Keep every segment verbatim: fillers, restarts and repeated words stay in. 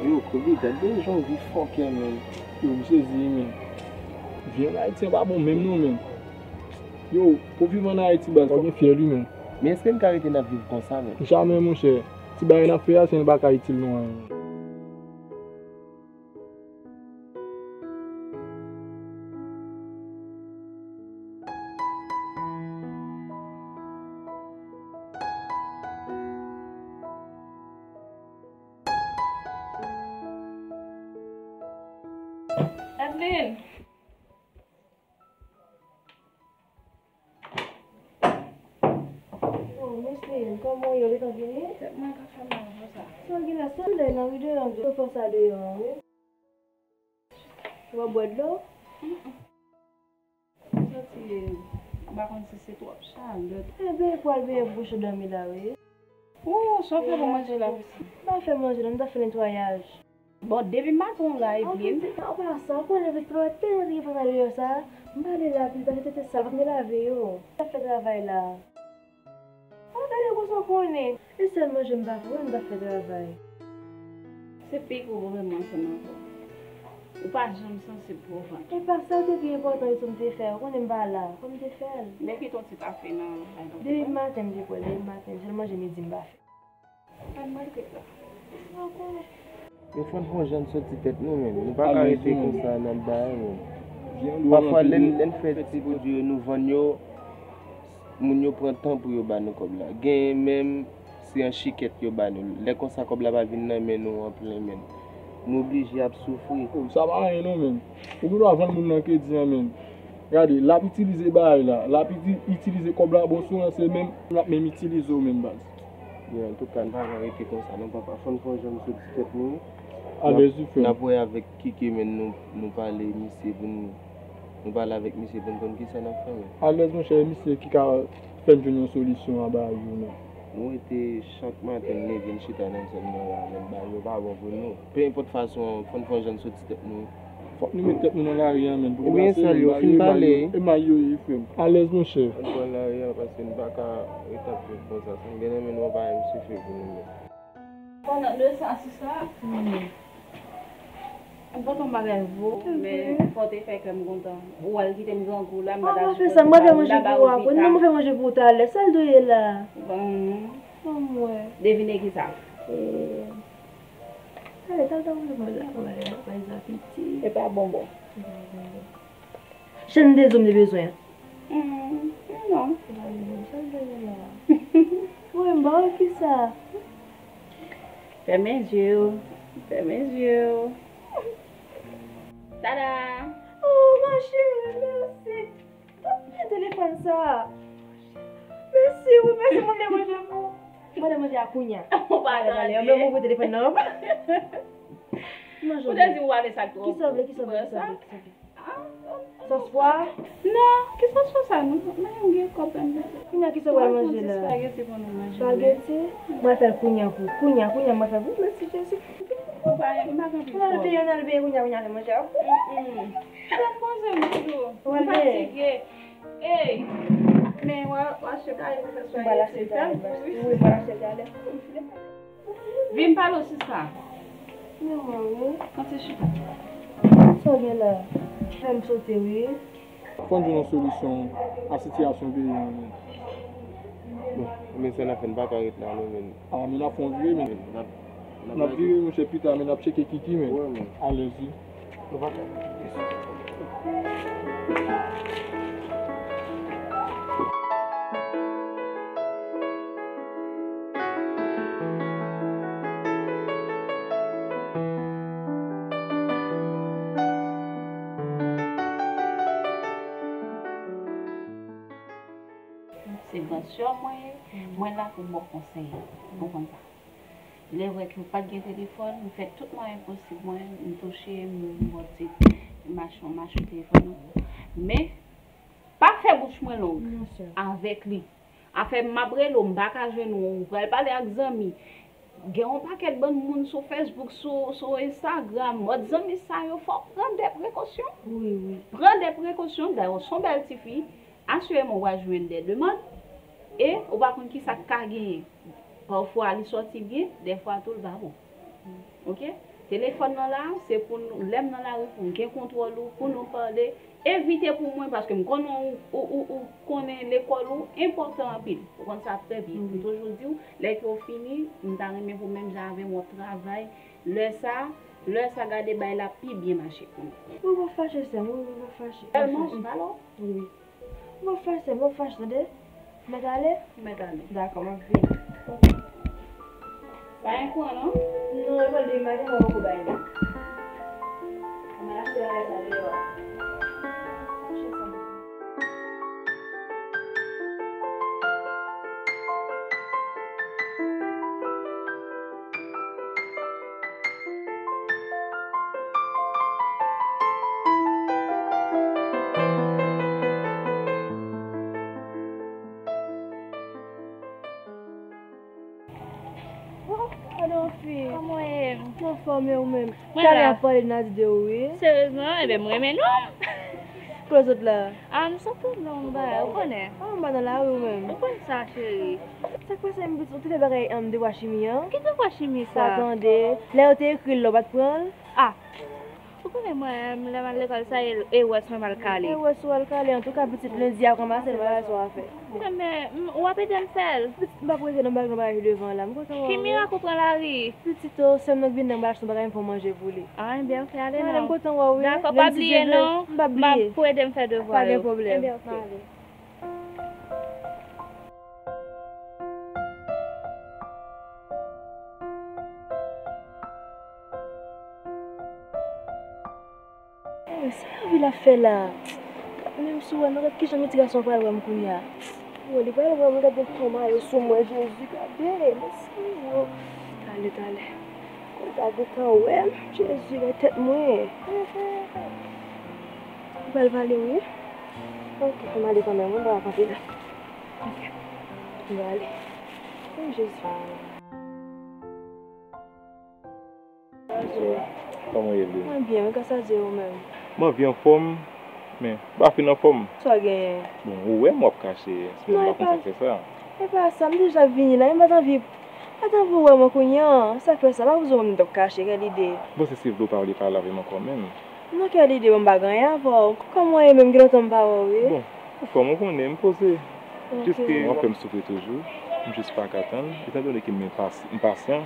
Yo, Kobe, gade jan w vin fòkè, men. Yo, m sezi, men. Vi ann Ayiti an pa bon menm non, men. Yo, pou viv ann Ayiti, baz, fò w gen fyè wi, men. Men èske n ka rete n ap viv konsa, men? Jamè, monchè. Ti bagay n ap fè a, se n pa ka itil nou anyen. Adeline! Oh, Miss Lynn, kòman w ye? Ou gentan vini? Tèt mwen ka fè mal konsa. Sa w gen la? Solèy nan ri deyò an, wi. Ou pa bwè dlo? Mm-mm. M santi, m pa konn si se twòp chalè. Enben, pou al benyen pou kouche dòmi la, wi. Ou, sa w fè pou manje la, mesye? M pa fè manje, non, m ta fè netwayaj. Bon, depi maten w la, epi. An pa sa, ou konnen vit pran tèlman te gen fatra deyò sa. M pa ale la pil, paske tete sal, fòk m te lave yo. M ta fè travay la. An, gade konsa w konnen. E sèl manje m pa fè, wi, m pa fè travay. Se pik ou vreman ansanm avè w. Ou pa janm sansib pou vant. E pa sa te pi enpòtan yo tou m te fè, ou konnen m pa la, fò m te fè l. Depi ton ti kafe nan kay la. Depi maten m te pran l, depi maten, sèl manje midi m pa fè. Pa t maltret la. Ou konnen. Yo fò n fè yon jan n soti tèt nou, men. Nou pa ka rete konsa n ap bay, men. Pafwa, lè n, lè n fè ti pwodui yo, nou vann yo, moun yo pran tan pou yo ba nou kòb la. Genyen menm, se an chikèt yo ba nou. Lè konsa, kòb la pa vin nan men nou an plen, men. Nou oblije ap soufri. Oh, sa pa anyen non, men. Ou gendwa vann moun nan kredi an, men. Gade, l ap itilize bagay la, l ap iti-, itilize kòb la, bon, sou an, se menm, l ap menm itilize w menm, baz. Bon, antouka, n pa ka rete konsa, non, papa. Fò n fè yon jan n soti tèt nou. Alèz wi, frè m. N ap wè avèk ki ke men nou, nou pale misye pou n, nou pale avèk misye pou n konn kisa n ap fè, men. Alèz, monchè, e misye ki ka fè n jwenn yon solisyon a bagay yo, men. Nou rete chak maten, n leve, n chita nan zòn nan la, men bagay yo pa bon pou nou. Pe enpòt fason an, fò n fè yon jan n soti tèt nou. Fòk nou met tèt nou nan lari a, men. Ebyen, sèl yo fin pale. E may yo ye, frè m. Alèz, monchè. Ann pran lari a, paske n pa ka ret ap viv konsa. Sa n gen nan men nou an pa menm sifi pou nou menm. Pandan de sa, sista, m kontan bagay vo, men fò w te fè kè m kontan. Ou al kite m grangou la, m pa ta fè sa, m pa fè manje pou ou a, konn nan mwen fè manje pou ou talè. Sa l dwe ye la? Bon. Mwen. Devine ki sa? E, ale, ta, ta, ta, ta, ta, ta, ta, ta, piti. E pa bonbon. E pa bonbon. Chenn de zo m te bezwen an. Hmm, non. Mwen, m ba w ki sa? Fèmen je w. Fèmen je w. Tada! Oh, ma chérie, mèsi. Mwen telefòn sa. Mèsi, wi, mèsi, mwen te manje pou. Mwen te manje a kounya. Ou pa tande. Mwen mwen telefòn nan. Manje. Ou te di ou ale sa k twò. Ki sa w vle, ki sa w vle, ki sa w vle, ki sa w vle? Sòs pwa? Non, ki sòs pwa sa? Nou, nou gen kòb anndan. Kounya ki sa w pral manje la? Spageti pou nou manje. Spageti? Mwen fè l kounya pou, kounya, kounya mwen fè l pou. Mèsi Jezi. Ou pa, m pa gen anpil kòb. Mwen te yon al byen kounya, kounya fè manje a. Mm, mm. Fè poze m toujou. M fatige. Ey! Men w a, w a achte kare pou fè spageti. Fè l pou wi. Wi, mwen achte talè. Vin pale w sista. Men mwen wi. Kòm se chita. Sa w gen la? Fè m sote wi. Fò n jwenn yon solisyon a sitiyasyon peyi an men. Bon, men sa n ap fè, n pa ka ret la non men. A men n ap fè yon vire men. N ap, n ap vire monchè pita men n ap tcheke Kiki men. Alèz wi. Nou pa ka. Se gran sè w mwen ye, mwen la pou m ba w konsèy. Ou konprann sa? Lè vre ke w pa t gen telefòn, m fè tout mwayen posib mwen, m touche, m ba w ti machin, machin telefòn nan. Men, pa fè bouch mwen long avèk li. Afè m ap rele w, m pa ka jwenn ou, ou pral pale ak zanmi. Gen yon pakèt bann moun sou Facebook, sou, sou Instagram. Mòd zanmi sa yo, fò w pran de prekosyon. Wi, wi. Pran de prekosyon. Dayè, w se yon bèl tifi. Asireman, w a jwenn de demann. E ou pa konn ki sa k ka genyen. Pafwa, li sòti byen, dèfwa tou, l pa bon. Oke? Telefòn nan la, se pou nou, lè m nan lari, pou m gen kontwòl ou, pou nou pale. Evite pou mwen, paske m konnen ou, ou, ou, ou konnen lekòl ou enpòtan anpil. Ou konn sa trè byen. M toujou di w, lè ke w fini, m ta renmen pou menm jan avè m w ap travay. Lè sa, lè sa gade bay la pi byen mache pou nou. Mwen pa fache sè m, mwen pa fache. Sèlman, m pale w. Wi. Mwen fache, mwen fache, tande. Mèt ale? Mèt ale. Dakò, m ap vini. Pa gen kouran, non? Non, e pa de maten, mwen poko bay li. Mwen achte bagay sa deyò. Fache sa. Oh, gade yon fi. Kòman w ye? Mwen anfòm, e ou menm? Talè y ap pale n a di de ou, wi. Seryezman? Enben, m renmen non. Kote w sot la? A, m sot nan yon bagay, ou konnen. A, m pa nan lari, ou menm. Ou konn sa, cheri. Sa k pase, m pitit, ou te fè bagay, ann, de pwa chimi an? Ki de pwa chimi sa? Sa, tande. Lè yo te ekri l la, ou pa t pran l? A. Ou konnen mwen, lè m al lekòl, sa e, e wès mwen m al kale. E wès ou al kale. Antouka, pitit, lendi a, ranmase l, bagay sa w a fè. Men, m, w ap ede m fè l. Pitit, m p ap rete nan bagay, nan bagay ki devan la. M kontan wè w, wi. Ki mirak ou pran lari? Pitit, o, sè m nan k vin nan, m pral achte yon bagay, m fè w manje pou li. A, enben, oke, ale non. Ale, m kontan wè w, wi. Dakò, pa bliye non. M p ap bliye. M ap pou ede m fè devwa yo. Pa gen pwoblèm. Enben, oke. Ale. Sa Yovil ap fè la? Menm si w wè m, gad kijan ti gason an pral wè m kounye a. Bon, li pral wè m, gade tan mayo sou mwen, Jezi, gade, mèsi, wo. Talè, talè. Konn ta gentan wè m, Jezi, gade tèt mwen. Li pral pale, wi. Ok, fò m ale kanmenm, wi, m pa ka kanpe la. Ok. M pral ale. Wi, Jezi. Kòman w ye, Lou? Mwen byen, wi, gras a Dye, ou menm? Mwen byen anfòm, men m pa fin anfòm. Sa w genyen? Bon, ou wè m w ap kache, sinon m pa konn sa k fè sa. Non, e pa, e pa sa, m deja vini la, m pa t anvi, pa t anvi w wè mwen kounye a, sa k fè sa, pa bezwen wè m t ap kache, kèl ide. Bon, se, se vle w pa vle pale avè m ankò menm. Non, kèl ide, bon, m pa gen anyen avè w. Kòman w ye menm, gen lontan m pa wè w, wi. Bon, anfòm, ou konnen, m poze. Ok. Jis ke w ap fè m soufri toujou. M jis pa ka tann, etandone ke m enpas-, m pasyan,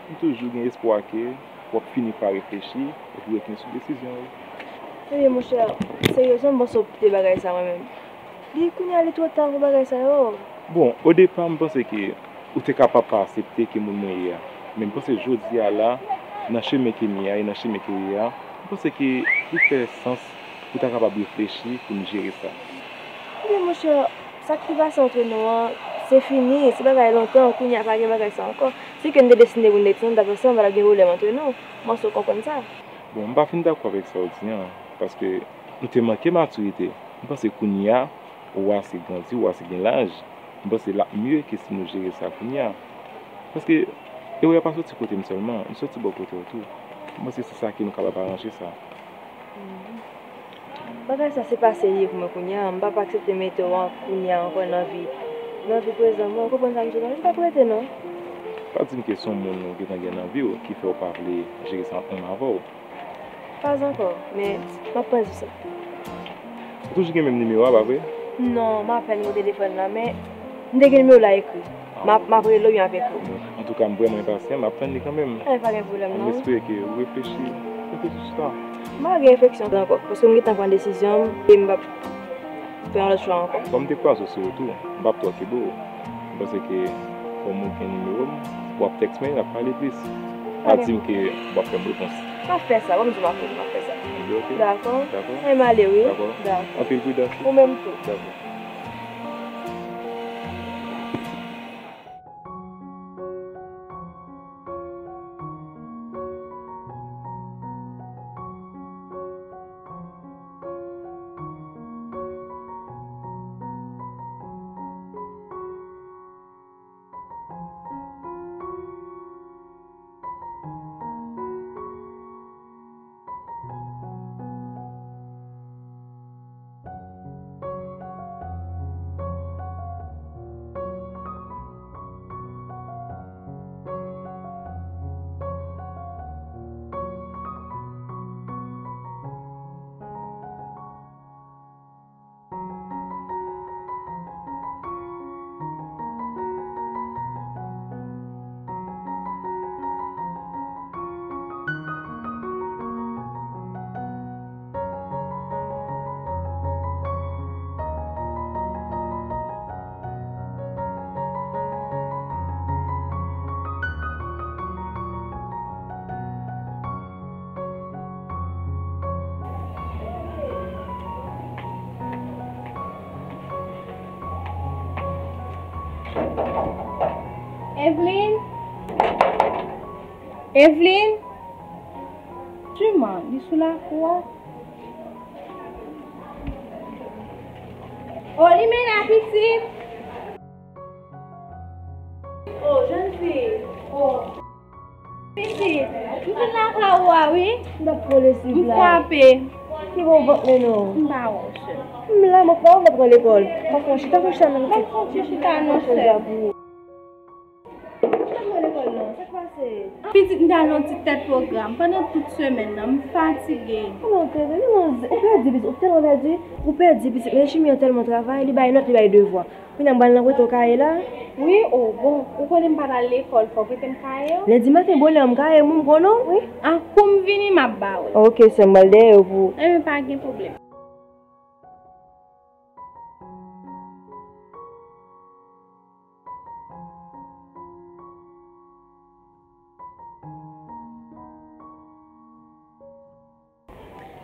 m toujou gen espwa ke w ap fini pa reflechi epi w refini sou desizyon w. Ebyen, monchè, seryezman, m panse w kite bagay sa mwen menm. Li kounye a li twò ta pou bagay sa yo. Bon, o depa, m panse ke ou te kapab pa aksepte ki moun mwen ye a. Men m panse jodi a la, nan chemen ke m ye a e nan chemen ke w ye a, m panse ke li fè sans pou w ta kapab reflechi pou n jere sa. Ebyen, monchè, sa k te pase antre nou an, se fini, se bagay lontan, kounye a pa gen bagay sa ankò. Si ke n te deside pou n te ansanm, pa t ap gen pwoblèm antre nou. M panse w konprann sa. Bon, m pa fin dakò avèk sa w di an, paske nou te manke matirite. M panse kounye a, ou ase grandi, ou ase gen laj. M panse l ap mye ke si nou jere sa kounye a. Paske erè a pa soti kote m sèlman, li soti bò kote w tou. M panse se sa ke nou kapab aranje sa. Bagay sa se pase li ye pou mwen kounye a. M p ap aksepte mete w an kounye a ankò nan vi, nan vi prezan mwen. Ou konprann sa m di w la? M p ap rete non. Pa di m ke se yon moun ou gentan gen nan vi w ki fè w pa vle jere sa ansanm avè w. Pas ankò, men m ap panse sou sa. Ou toujou gen menm nimewo a, pa vre? Non, m apèn gen telefòn la, men m te gen nimewo la ekri. M ap, m ap rele w, y ap ekri w. Antouka, m vrèman enpasyan, m ap tann li kanmenm. E pa gen pwoblèm non. M espere ke ou reflechi, reflechi sou sa. M pa gen refleksyon ankò, paske m gentan pran desizyon m, e m p ap pran lòt chwa ankò. Kòm m te kwaze w sou wout ou, m p ap twò kenbe w. M panse ke kòm ou gen nimewo m, w ap tèks mwen, n ap pale plis. Pa di m ke w ap fè m repons. M ap fè sa, kòm di w m ap fè, m ap fè sa. Ebyen, oke. Dakò. Dakò. E m ale, wi. Dakò. Dakò. Anpil pridans. Ou menm tou. Dakò. Evelyne? Evelyne? Juman, li sou lakou a? O, li menm la, pitit? O, jèn fi. O. Pitit, m vin lakay ou a, wi. M t ap kole sipla. M frape. Ki bò w vant mennen w? M pa wè w, sè. M la, mwen pa wè w pran lekòl. Pa fè yon chita, fè yon chita non, pitit. Pa fè yon ti chita non, sè. Chita pou lekòl non, sa k pase? Pitit, m t al nan ti tèt pwogram pandan tout semèn nan, m fatige. Kòman w te, ou pèdi, pitit, ou tèlman pèdi, ou pèdi, pitit, men Jimmy an tèlman travay, li bay nòt, li bay devwa. Kounye a m pral nan prete w kaye la. Wi, o, bon, ou konnen m pa t al lekòl, fò w prete m kaye yo. Lendi maten, bonè, m kaye, m konnen w. Wi, a kou m vini, m ap ba ou. Oke, sè m, m pral dèyè yo pou ou. Enben, pa gen pwoblèm.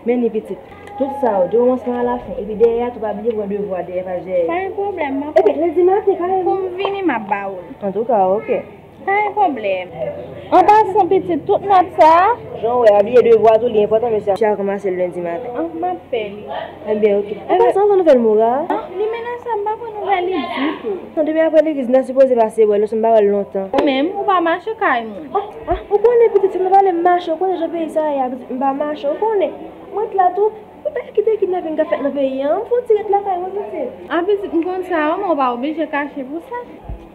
Men ni pitit. Tout sa yo, di kòmansman a lafen. Epi dèyè a tou, pa bliye pran devwa dèyè, pa dèyè. Pa gen pwoblèm, m ap. Epi lendi maten, kareman. Kou m vini, m ap ba ou l. Antouka, oke. Pa gen pwoblèm. An pasan, pitit, tout nòt sa a. Jan w wè a, bliye devwa tou, li enpòtan, mesye. Misye al ranmase l lendi maten. An, m ap fè li. Enben, oke. An pasan, w pran nouvèl Moura? An, li menase, m pa pran nouvèl li ditou. Non, depi apre legliz, m ta sipoze pase wè l, paske m pa wè l lontan. Ou menm, ou pa mache kay moun. Ah, ah, ou konnen pitit, si m ta pale m mache, ou konnen jan peyi sa ye a, pitit, m pa mache, ou konnen. Mwen t la tou, ou pa kite kidnaping k ap fèt nan peyi a, m fè yon ti ret lakay mwen, pitit. Ah, pitit, m konn sa, men ou pa oblije kache pou sa.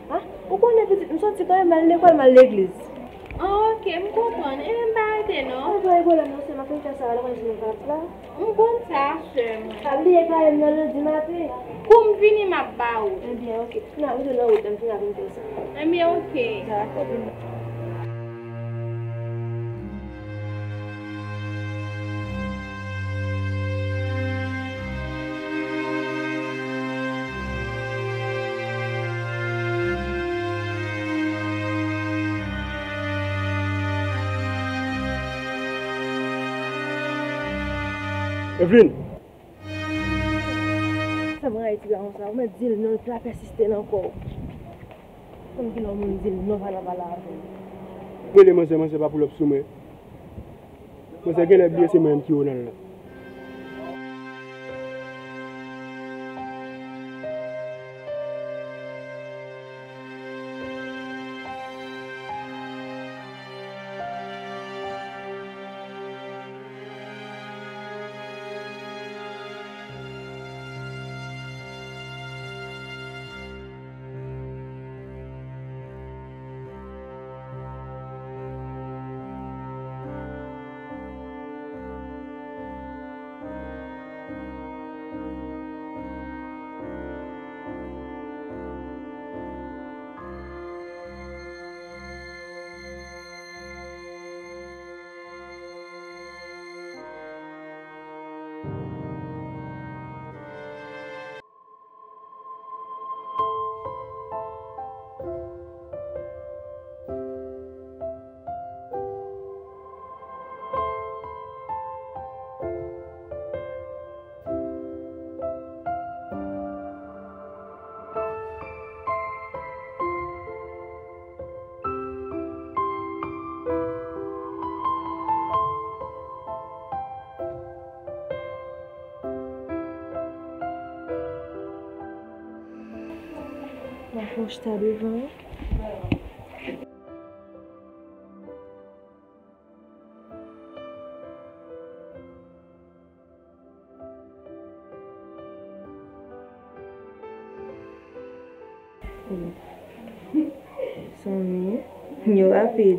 Ah, ou konnen pitit, m soti kanmenm, m al lekòl, m al legliz. Ah, ok, m konprann. Enben, m pa rete non. Mwen pa gen pwoblèm non, sè, m ap fin fè sa, lè mwen jwenn kat la. M konn sa, sè mwen. Pa bliye pale m nan lendi maten. Kou m vini, m ap ba ou. Enben, ok. N ap rete nan wout, m fin ap vin fè sa. Enben, ok. Dakò, vin. Evelyne! Sa mwen rayi ti gason sa, ou mèt di l non, l pa pèsiste nan kò w. Konn kilè yon moun di l non, pa nan pale avè l. Mwen le manzè, manzè pa pull up sou mwen. Manzè genlè bliye se mwen menm ki Ronald la. M ap fè yon chita devan. Zanmi, yo rapid.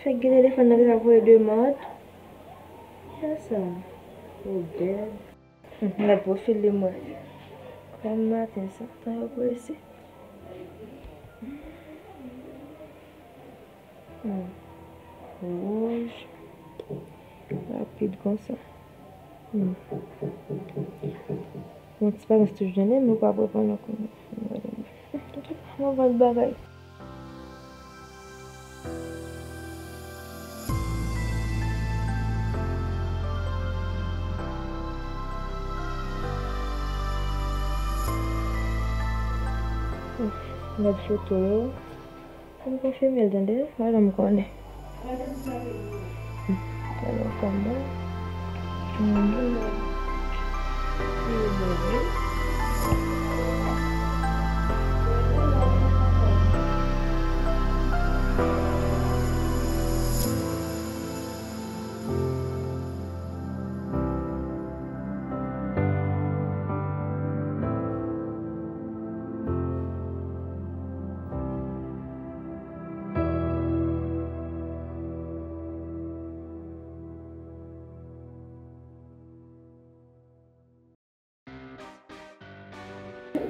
Fèk gen telefòn nan ki ap voye demande. Sa sa. Oh, bèl. Hmm, gad pwofil li m wè. Kòm maten sa, tan yo prese. Hmm. Wouj. Rapid konsa. Hmm. Yon ti pasyans toujou tande, men ou p ap reponn non kounye a. Mwen pa l bagay. Gad foto yo. Fò m konfime l tande, pa janm konnen. Gade kòman.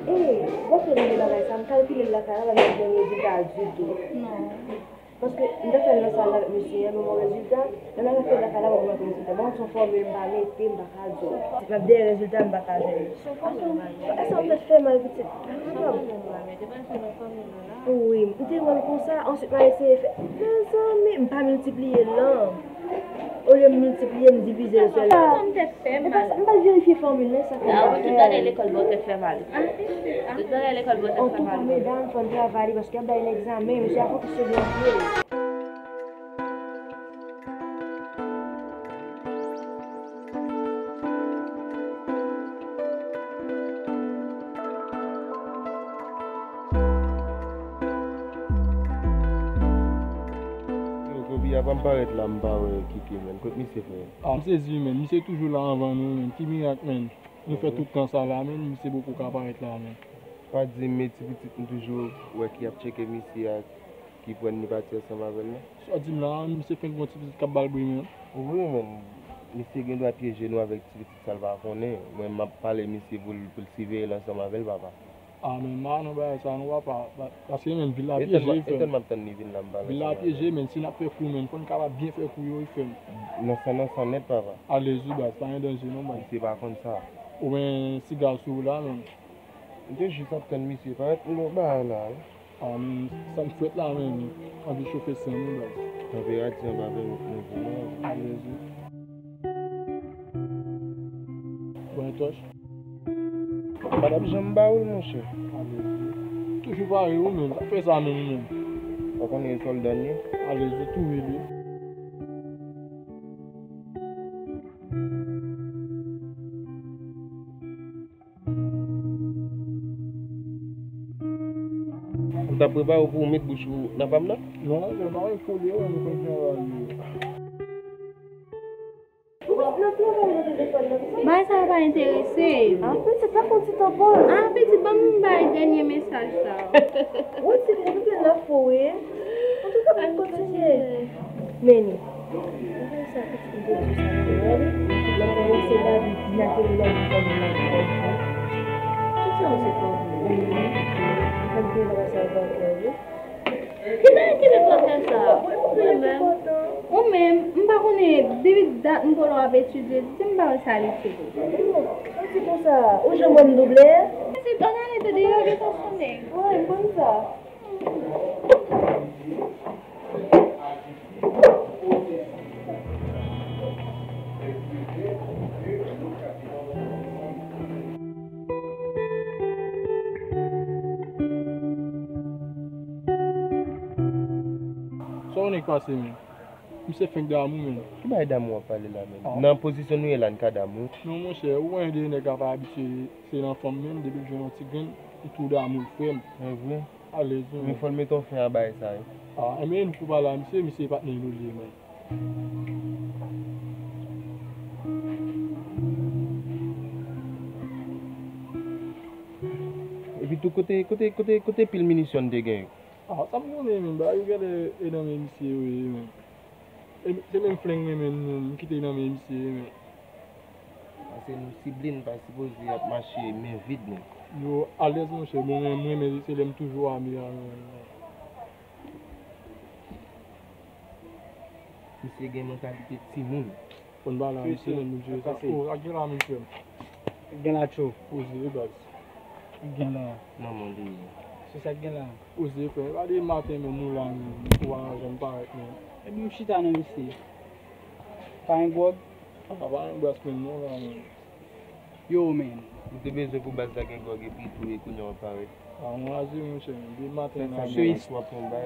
Ey, w ap fè nan bagay sa, m kalkile l lakay la, pa gen bon rezilta ditou. Non. Paske m te fè l nan sal la avèk mesye a, men bon rezilta, lè m al fè l lakay la, pa gen bon rezilta. Bon, se yon fòmil m pa mete, m pa ka di w. M ap dèyè rezilta, m pa ka jwenn. Asa w fè mal, pitit. Wi, m te wè l konsa, answit m al eseye fè. Mezanmi, m pa miltipliye l non. Olye m miltipliye, m divize l sèlman. M pa, m pa verifye fòmil la, sa fè m pa fè l. Tout bagay lekòl ba w tèt fè mal. Tout bagay lekòl ba w tèt fè mal. Antouka, medam, fò n travay li, paske y ap bay n egzamen, mesye a fokis sou byen pye l. Yo, Kobe a pa m parèt la, m pa wè Kiki, menn. Kot misye, frè? Ah, m sezi, menn. Misye toujou la anvan nou, menn. Ki mirak, menn? Nou fè tout tan sa la, menn. Misye poko ka parèt la, menn. Pa di m, men ti pitit m toujou wè ki ap tcheke misye a. Li pran ni pati ansanm avè l, non? Sa w di m la, misye fenk gen yon ti pitit k ap ba l bri, men. Wi, men. Misye gen dwa pyeje nou avèk ti pitit sa l pa konnen. Mwen, m ap pale misye pou l, pou l siveye l ansanm avè l, papa. A, men m pa nan bagay sa non, papa. Pa-, paske menm vil la pyeje, frè m. Etan m ap tann li vin la, m pale ansanm avè l. Vil la pyeje, men si n ap fè kou, men fò n kapab byen fè kou yo, wi, frè m. Nan san, nan san nèt, papa. Alèz wi, baz, pa gen danje non, baz. Misye pa konn sa. Ou men siga sou ou la, men. M te jis ap tann misye parèt, m gon bagay la, wi. A, men sa m fèt la, men anvi chofe san m wi, baz. Tanperati an pa pèmèt mwen pou mwen. Alèz wi. Bon, tòch. M pa t ap janm ba ou l, monchè. Alèz wi. Toujou pare ou menm, sa k fè sa menm ou menm. Ou konnen e sòlda n ye. Alèz wi, tou wi li. M t ap prepare w pou w met bouch ou nan pa m nan. Non, se pa yon foli, wè, m konn jan w ale. Bagay sa yo pa enterese m. Apre, se pa konn ti tanpon. A, pitit, ban m bay dènye mesaj sa. Wi, se vre, nou te la fou, wi. Antouka, pou n kontinye. Men li. Mwen sa pitit mwen te di sa, mwen wè li. Lè mwen wè se David ki nan tele la, li fè mwen la fò. Tout sa, mwen se fò. Mwen te la sa, fò, fò, wi. Ki bagay ki te fè w fè sa? Ou menm, ou menm, m pa konnen, depi dat m konnen w ap etidye, di m pa wè sa l etidye. Sa di konsa, ou janm wè m double? Se bann ane de deyò, gentan sonnen. Wi, m konn sa. Sa w nèk pase, men? Misye fenk damou, men. Ki bagay damou w ap pale la, men? Ah. Nan pozisyon nou ye la, n ka damou? Non, monchè, ou konnen de nèg la pa abitye, se nan fanm, men depi l jwenn yon ti grenn, li tou damou l, frè m. E vre? Alèz wi. Men fò l mete yon fen a bagay sa, wi. Ah, enben, nou pou pale a misye, misye patnè nou li ye, men. Epi tou, kote, kote, kote, kote pil minisyon n te gen yo? Ah, sa m konnen, men, bagay yo genlè e nan men misye yo ye, men. E, se menm fleng renmen nou, m kite nan men misye, men. Paske nou sible, n pa sipoze ap mache men vid, non. Yo alèz, monchè. Bon, mwen, mwen, men se lè m toujou ame a, men. Misye gen mantalite timoun. Konn pale a misye, men, misye sa. Oh, ak gen la, men, frè m. Gen la, tchou. Poze, baz. Gen la. Non, mon Dieu. Se sa k gen la. Poze, frè m. E pa de maten, men, nou la, men. Ou pa janm parèt, men. Epi m chita non, misye. Pa gen gwòg? Ah, pa gen bras menm non la, men. Yo, men. M te bezwen pou baz la gen gwòg epi tou e kounye a w ap parèt. Ah, mwen raze, monchè, men. De maten la, men. Misye,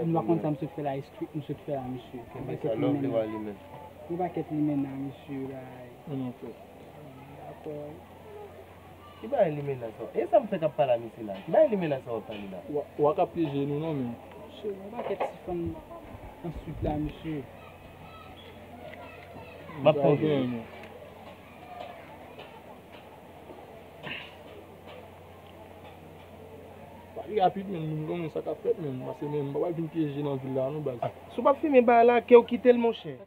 m pa konn sa m sot fè la, street m sot fè la, misye. Kenbe sa, lè w vle w al limen. Yon pakèt limenna, misye, bay. Men non, frè. Dakò. Ki bagay limenna sa? E sa m fè k ap pale a misye la? Ki bagay limenna sa w ap pale la? Wa, wa ka pyeje nou non, men. Misye, yon pakèt ti fanm nan street la, misye. M ap pran w jwe. Pale rapid, men, nou konnen sa k ap fèt, men. Paske, men, m pa pral vin pyeje nan vil la, non, baz. Ah, si w p ap fimen bagay la, ke w kite l, monchè.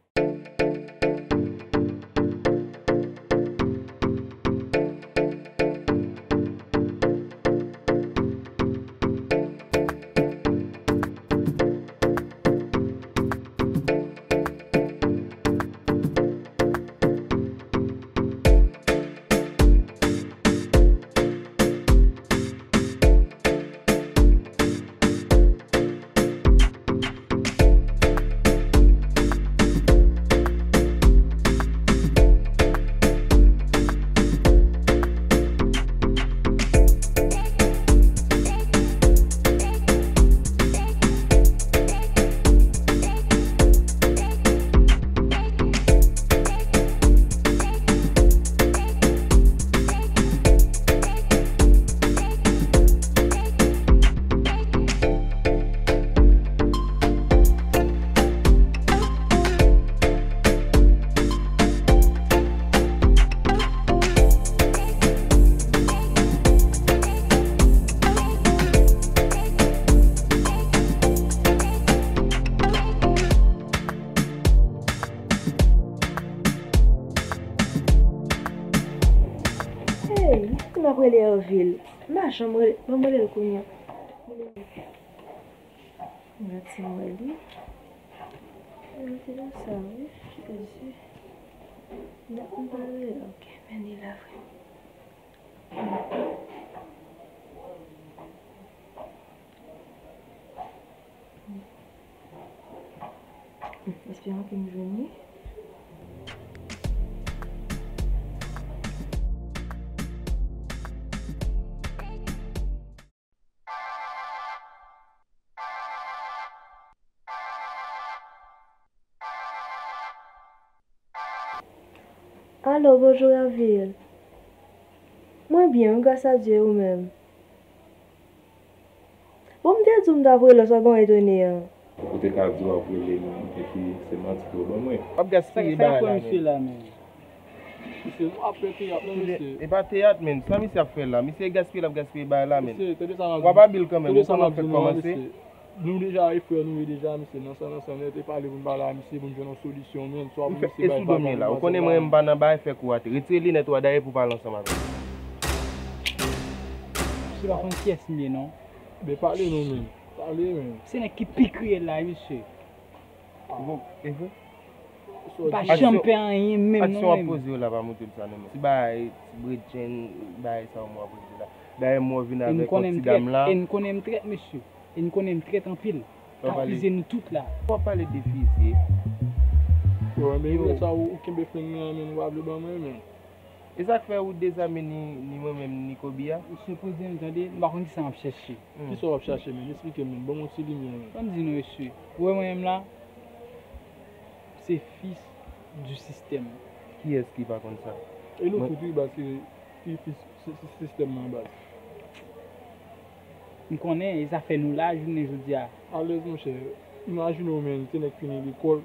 Rele Hervil. M pa janm rele, ban m rele l kounye a. Mwen ti wè li. Mwen te nan sa, wi. Ki te di? Mwen pa rele l, ok. Men li la vre. Espérons ke m jwenn li. Alo, bonjou Hervil. Mwen byen, wi, gras a Dye, ou menm? Bon, m te di w m t ap rele w, sa gen w etone an. Ou te ka di w ap rele m, epi se manti ke w ban mwen. W ap gaspiye bagay la, men. Misye, nou ap fè teyat non, mesye. E pa teyat, men. Sa misye ap fè la? Misye gaspiye, l ap gaspiye bagay la, men. W ap abil kanmenm, ou konnen w fèk kòmanse. Nou deja e frè nou ye deja, misye, nan san, nan san nèt, e pale pou n pale a misye, pou n jwenn yon solisyon, men, swa pou misye bay bagay. Ou konnen mwen, m pa nan bagay fè kou atè. Retire linèt ou a dayè pou w pale ansanm avè m. Misye pa konn kiyès m ye, non. Ben, pale non, men. Pale, men. Se nèg ki pi kriyèl la, wi, mesye. Bon, e vre? M pa janm fè anyen menm, non, menm. Aksyon w ap poze yo la pa montre m sa, non, men. Ti bagay, ti bredjenn, bagay sa yo m wè w ap poze la. Dayè m wè w vin avèk yon ti dam la. E n konnen m trèt, mesye. E n konnen m trèt anpil. N ap fize nou tout la. W ap pale de fize. Yo, men yo sa ou kenbe flenm nan men ou pa vle ban mwen men. E sa k fè ou dezame ni, ni mwen menm ni Kobe a? Misye poze m tande, m pa konn kisa m ap chèche. Kisa w ap chache men? Esplike m men, ban m yon ti limyè men. Ban m di nou mesye, ou wè mwen menm la, se fis du système. Kiyès ki pa konn sa? E nou tout wi baz ki, ki fis si, si, sistèm nan baz. M konnen, e sa fè nou la jounen jodi a. Alèz monchè, imajine w men, se nèg fini lekòl,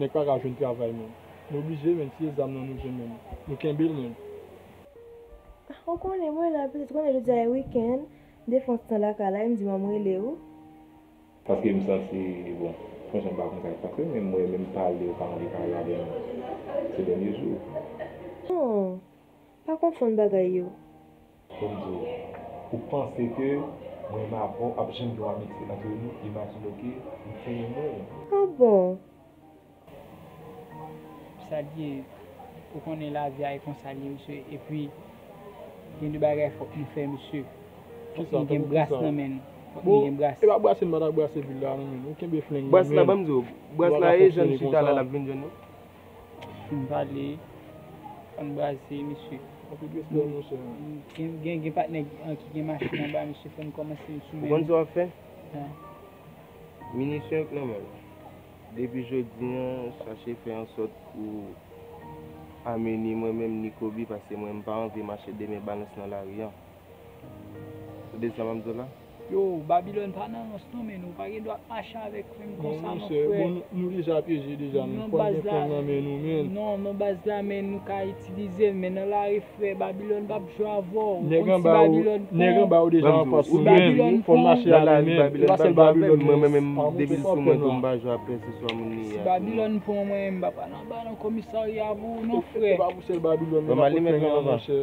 nèg pa ka jwenn travay men. Nou oblije men, si se zam nan nou jwenn men, nou kenbe l men. Ou konnen mwen la, pitit, ou konnen jodi a e wikenn, m te fè yon ti tan lakay la, e m di m a m rele w. Paske m santi, bon, franchman m pa konn sa k pase, men m wè menm pale ou pa anvi pale avè m se dènye jou. Non. Pa konfonn bagay yo. Fò m di w, ou panse ke mwen menm avè w ap janm gen yon amitye antre nou, imajine w ke m te renmen w. Ah bon? Sa l ye, ou konnen lavi a e konsa l ye, mesye, epi gen de bagay fòk nou fè, mesye. Fòk nou gen bras nan men nou. Fòk nou gen bras. Bon, e pa brase n pa t ap brase vil la non, men. Ou kenbe flenm nan men. Bras la, ban m di w, bras la e jan n chita la, l ap vin jwenn nou. Fin pale, ann brase, mesye. Anpil respè, monchè. Gen, gen, gen patnè an ki gen machin anba, mesye, fò n kòmanse n sou men nou. Ou konn sa w ap fè? Minisyon k nan men w. Depi jodi a, chache fè an sòt pou amenni mwen menm ni Kobe, paske mwen m pa anvi mache de men balans nan lari a. Ou tande sa m ap di w la? Yo, Babilòn pa nan rans non, men ou pa gen dwa ap mache avèk frenm konsa non, frè. Bon, nou deja pyeje deja, men fò n gen frenm nan men nou, men. Non, non, baz la, men nou ka itilize l, men nan lari, frè, Babilòn p ap jwe avè w. Nèg anba ou, nèg anba ou deja anfas nou, men fò n mache avè l, men. E pa sèl Babilòn, men. Mwen menm, depi l sou mwen tou, m pa jwe ak pèseswa moun li ye a. Si Babilòn pran mwen, m p ap al anba nan komisarya pou ou non, frè. E pa pou sèl Babilòn, men n ap fè frenm nan, monchè.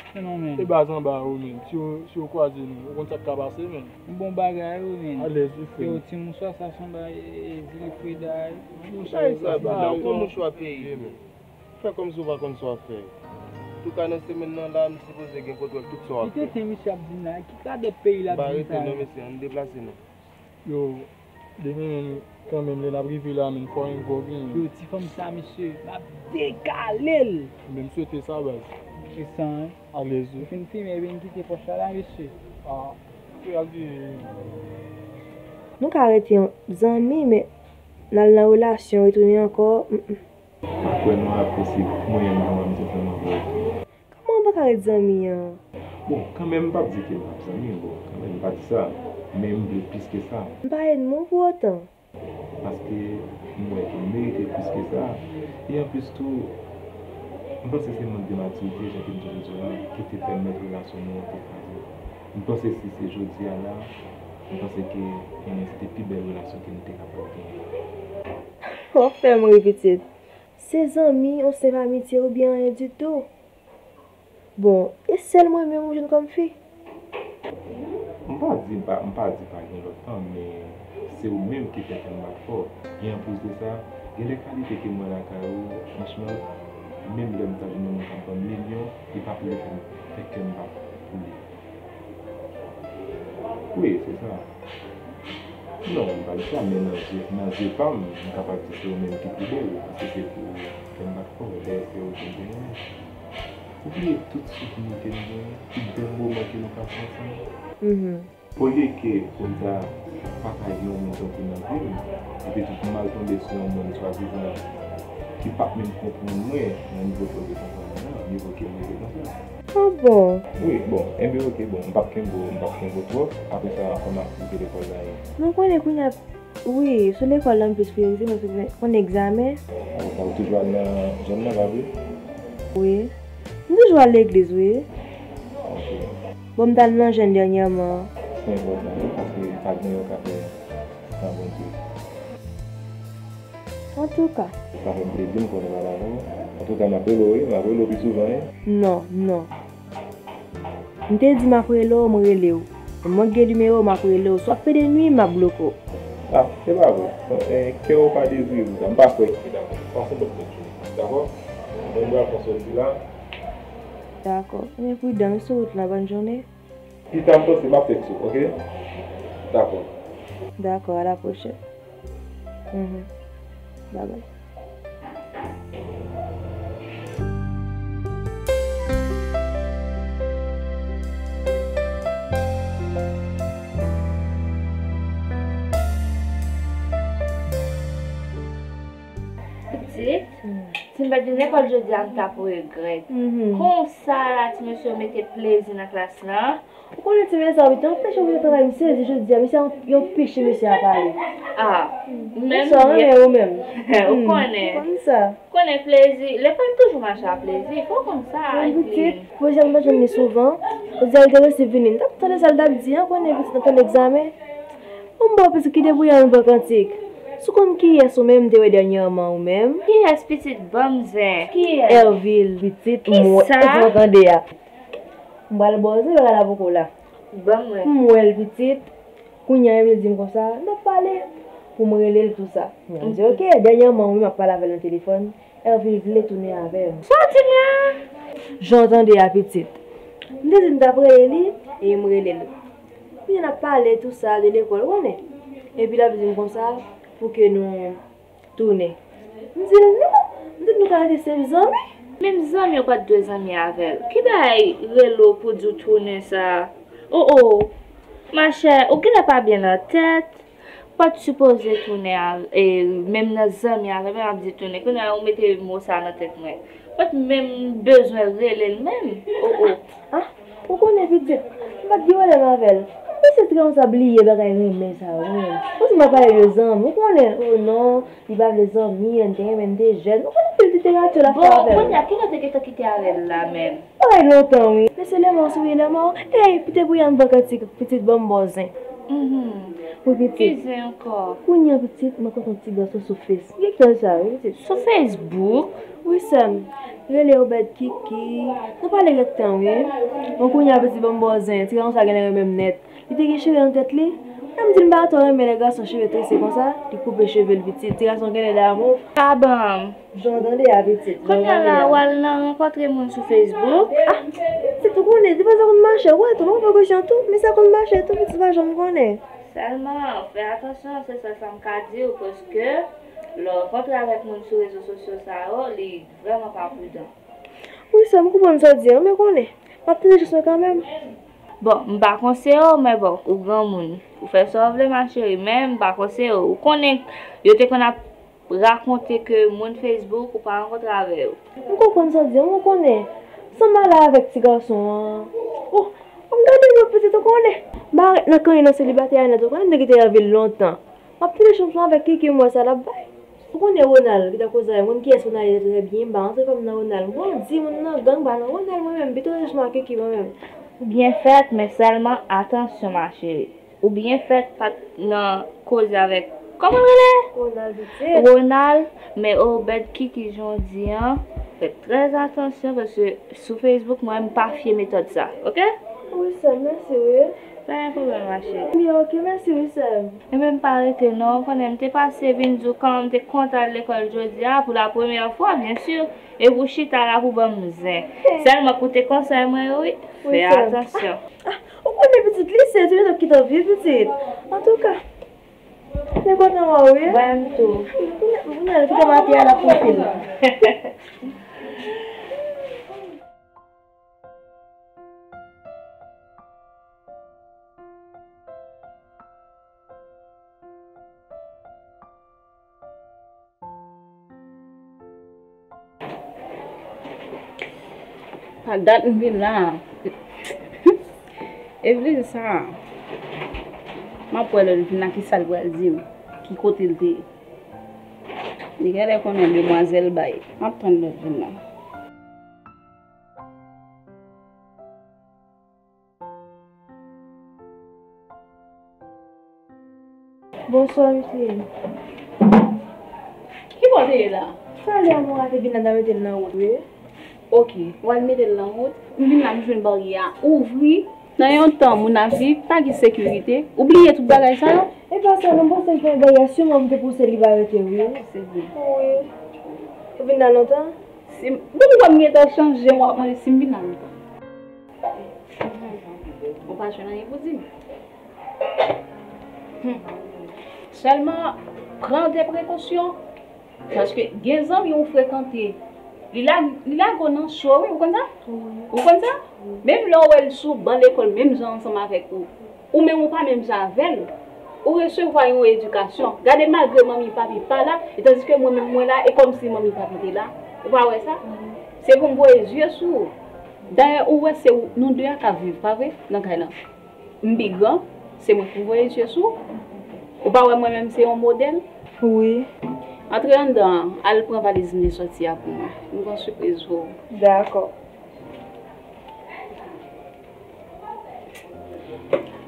Fenomèn. E baz anba yo, men. Si yo, si yo kwaze nou, ou konn sa k ka pase, men. Bon bagay, wi, men. Alèz, wi, frè. Yo, ti mouchwa sa, se yon bagay, e, e, Vilfreda, wi. Mouchwa sa, bagay, ou pran mouchwa peyi, men. Fè kòmsi ou pa konn sa w ap fè. Antouka, nan semèn nan la, m sipoze gen kontwòl tout sa w ap fè. Ki tenten misye ap di m la? Ki radòt peyi l ap di m sa? M pa rete non, mesye, ann deplase nou. Yo, demen, men, kanmenm, lè n ap rive la, men, fò yon gwo gen. Yo, ti fanm sa, mesye, m ap dekale l. Ebyen, m swete sa, baz. Se sa, en. Alèz, wi. Ou fin fimen, ebyen, n kite pòch la, la, mesye. Ah, frè, al di. Nou ka rete zanmi, men n al nan relasyon, retounen ankò, mm, mm. M pa kwè nou apresye mwen menm jan m ap viv ansanm avè w. Kòman w pa ka ret zanmi an? Bon, kanmenm m p ap di ke m p ap zanmi, bon, kanmenm m pa di sa, men m vle plis ke sa. M pa ènmi w pou otan. Paske m wè ke m merite plis ke sa. E anplis tou, m panse se mank de matirite, jan ke m toujou di w la, ki te pèmèt relasyon nou an te kraze. M panse si se jodi a la, m panse ke, konnen se te pi bèl relasyon ke m te kapab genyen. W ap fè m ri, pitit. Se zanmi, yon senp amitye oubyen anyen ditou? Bon, e sèl mwen menm ou jwenn kòm fi? M pa di pa m pa di pa gen lòt fanm, men se ou menm ki fè kè m bat fò. E anplis de sa, gen de kalite ke m wè lakay ou, franchman, menm lè m ta jwenn yon moun k ap ban m milyon, li p ap rive fè m fè kè m bat pou li. Wi, se sa. Non, m pa di sa, men nan je, nan je pa m, m kapab di se ou menm ki pi bèl, paske se pou kè m bat fò, dèyè se ou ki genyen. Ou bliye tout souvni ke n genyen, tout bèl moman ke nou pase ansanm. Olye ke pou n ta pataje yon moun tankou nan vi m, epi tou pou m al tonbe sou yon moun swadizan ki p ap menm konprann mwen nan nivo koze konprann mwen an, nivo ke m rive konsa. Ah bon? Wi, bon, enben oke, bon, m p ap kenbe w, m p ap kenbe w twòp, apre sa kòman aktivite lekòl la ye? Mwen konnen kounye a Wi, sou lekòl la m plis priyorite paske m konn egzamen. Ou toujou al nan jèn nan, pa vre? Wi. M toujou al legliz, wi. Ok. Bon, m t al nan jèn dènyèman. Se enpòtan, wi, paske pa gen yon ka fè san Bondye. Antouka. Sa fè m plezi m konnen m al avè w. Antouka, m ap rele w, wi, m ap rele w pi souvan, wi. Non, non. M te di m ap rele w, m rele w. M manke gen nimewo w, m ap rele w. Si w ap pede nwi m, m ap bloke w. Ah, se pa vre. Kè w pa dezire pou sa. M pa kwè. Pase lòt nèt yo. Dakò? Mwen m pral pran sòti la. Dakò. Men pridan wi sou wout la, bòn jounen. Pita m panse m ap tèks ou, oke? Dakò. Dakò, a la pwochèn. Mhm. Babay. Pitit, si m pa t vin lekòl jodi a, m t ap regrèt. Konsa la, ti mesye yo mete plezi nan klas lan. Ou konnen ti mesye sa, wi, te anpeche w fè travay, m sezi jodi a, mesye a, yo anpeche mesye a pale. Ah, menm. Bonswa, mwen menm, ou menm? Ou konnen. Ou konn sa. Ou konnen plezi, lekòl toujou mache a plezi, fò w konn sa. Mwen pitit, pwojè m pa janm li souvan. Jodi a l te resi vini, m t ap tande sa l t ap di an, konnen pitit nan tann egzamen. Yon bon pitit ki debouye ann ban kantik. Si w konn kiyès ou menm m te wè dènyèman ou menm? Kiyès pitit? Ban m zen. Kiyès? Hervil, pitit, m wè, ou tande a. M pral ba w zen bagay la poko la. Ban m wè. M wè l pitit. Kounye a Hervil di m konsa, n ap pale. Pou m rele l tou sa. M di oke, dènyèman wi m ap pale avè l nan telefòn. Hervil vle tounen avè m. Sa w di m la? Jan w tande a pitit. M te di m t ap rele li, e m rele l. Kounye a n ap pale tou sa de lekòl, ou konnen. Epi l ap di m konsa, pou ke nou tounen. M di l non, m di l nou ka rete senp zanmi. Menm zanmi ou pa t dwe zanmi avè l. Ki bagay rele w pou di w tounen sa? O o, machè, ou genlè pa byen nan tèt. Ou pa t sipoze tounen a, e, menm nan zanmi avè m, ap di tounen. Kounye a ou mete mo sa nan tèt mwen. Ou pa t menm bezwen rele l menm. O o. Ah, ou konnen pitit, m pa t gen pwoblèm avè l. M panse trè konsa bliye bagay renmen sa yo, wi. Ou di m ap pale de zanmi, ou konnen, o non, li pa vle zanmi, n te renmen, n te jèn. Ou konnen anpil literati l ap fè avè l. Bon, kounye a, kilè w te gentan kite avè l la menm? Bagay lontan, wi. Men se lèman w souri lèman w. Ey, pite pou y ann ban kantik, pitit, ban m ba w zen. Mhm. Wi, pitit. Ki zen ankò? Kounye a, pitit, mwen kontre yon ti gason sou Face. Gen kèl sa, wi, pitit. Sou Facebook? Wi, sè m. Rele Obed Kiki. Nou pale kèk tan, wi. Bon, kounye a, pitit, ban m ba w zen. Ti gason sa genlè renmen m nèt. Li te gen cheve nan tèt li. Lè m di l m pa twò renmen lè gason cheve trese konsa, li koupe cheve l, pitit. Ti gason genlè damou. Pa ban m. Jan w tande a, pitit. Kounye a la, w al nan rankontre moun sou Facebook. Ah, pitit, ou konnen, se pa sa konn mache. Ou wè tou, m ap fè kesyon tou, men sa konn mache tou, pitit, pa janm konnen. Sèlman, fè atansyon, se sèl sa m ka di w, paske lè w rankontre avèk moun sou rezo sosyo sa yo, li vrèman pa pridan. Wi, sè m, m konprann sa w di an, men konnen, m ap tande jis mwen kanmenm. Bon, m pa konseye w, men bon, ou granmoun. Ou fè sa w vle, ma chérie, men m pa konseye w. Ou konnen, yo te konn ap rakonte ke moun Facebook ou pa rankontre avè yo. M konprann sa w di an, ou konnen. San m ale avèk ti gason an. Oh, m gade non pitit, ou konnen. M pa ret nan kanyen nan selibatè a nèt, ou konnen m te kite Hervil lontan. M ap tande chans mwen avèk Kiki, m wè sa l ap bay. Ou konnen Ronald ki t ap koze avè m, ou konn kiyès Ronald ye trè byen, m pa rantre kò m nan Ronald. M konn di moun nan gang, m pa nan Ronald mwen menm, m pito rete chans mwen ak Kiki mwen menm. Ou byen fèt, men sèlman atansyon, ma chérie. Ou byen fèt pa t nan koze avèk, kòman l rele? Ronald pitit. Ronald, men Obed Kiki jan w di an, Fè trè atansyon paske sou Facebook mwen m pa fye metòd sa, oke? Wi sè m, mèsi wi. Pa gen pwoblèm ma cheri. Byen oke, mèsi wi sè m. Ebyen m pa rete non, ou konnen m te pase vin di w kòman m te kontan al lekòl jodi a pou la premyè fwa, byen si. Epi w chita la pou ban m zen. Sèlman koute konsèy mwen yo wi. Fè atansyon. Ah, ou konnen pitit lise, tou yo t ap kite w vye pitit. Antouka, se kontan wè w wi. Mwen tou. Kounye a, kounye a, kite m atè a la pou m fin. Pa dat m vin la. Evelyn sa, m ap wè lè l vin la, kisa l pral di m, ki kote l te ye. Li genlè konnen demwazèl bay. M ap tann lè l vin la. Bonswa, mesye. Ki bò w te ye la? Talè a mwen rate vin la, m ta mete l nan wout, wi. Oke, w al mete l nan wout. M vin la, m jwenn baryè a ouvri. Nan yon tan, moun ap viv, pa gen sekirite. Ou bliye tout bagay sa yo? E pa sa, non, m panse l fè baryè a, siman m te panse li pa rete, wi. Se vre. Wi. Ou vin la lontan? Si m, bon, m gentan chanje, w ap mande si m vin la lontan. Ou pa jwenn anyen pou di m. Hmm. Sèlman, pran de prekosyon, paske gen zanmi ou frekante, li la, li lage w nan cho, wi, ou konn sa? Ou konn sa? Menm lè w wè l sou ban lekòl, menm jan ansanm avèk ou, ou menm ou pa menm jan avè l, ou resevwa yon edikasyon. Gade, malgre manmi papi pa la, e tandiske mwen menm mwen la, e kòmsi manmi papi te la. Ou pa wè sa? Se pou m voye zye sou ou. Dayè, ou wè se ou, nou de a k ap viv, pa vre, nan kay lan. M pi gran, se mwen ki voye zye sou ou. Ou pa wè mwen menm se yon modèl? Wi. Antre anndan an, al pran valiz m te sòti a pou mwen. M gen yon sipriz pou ou. Dakò.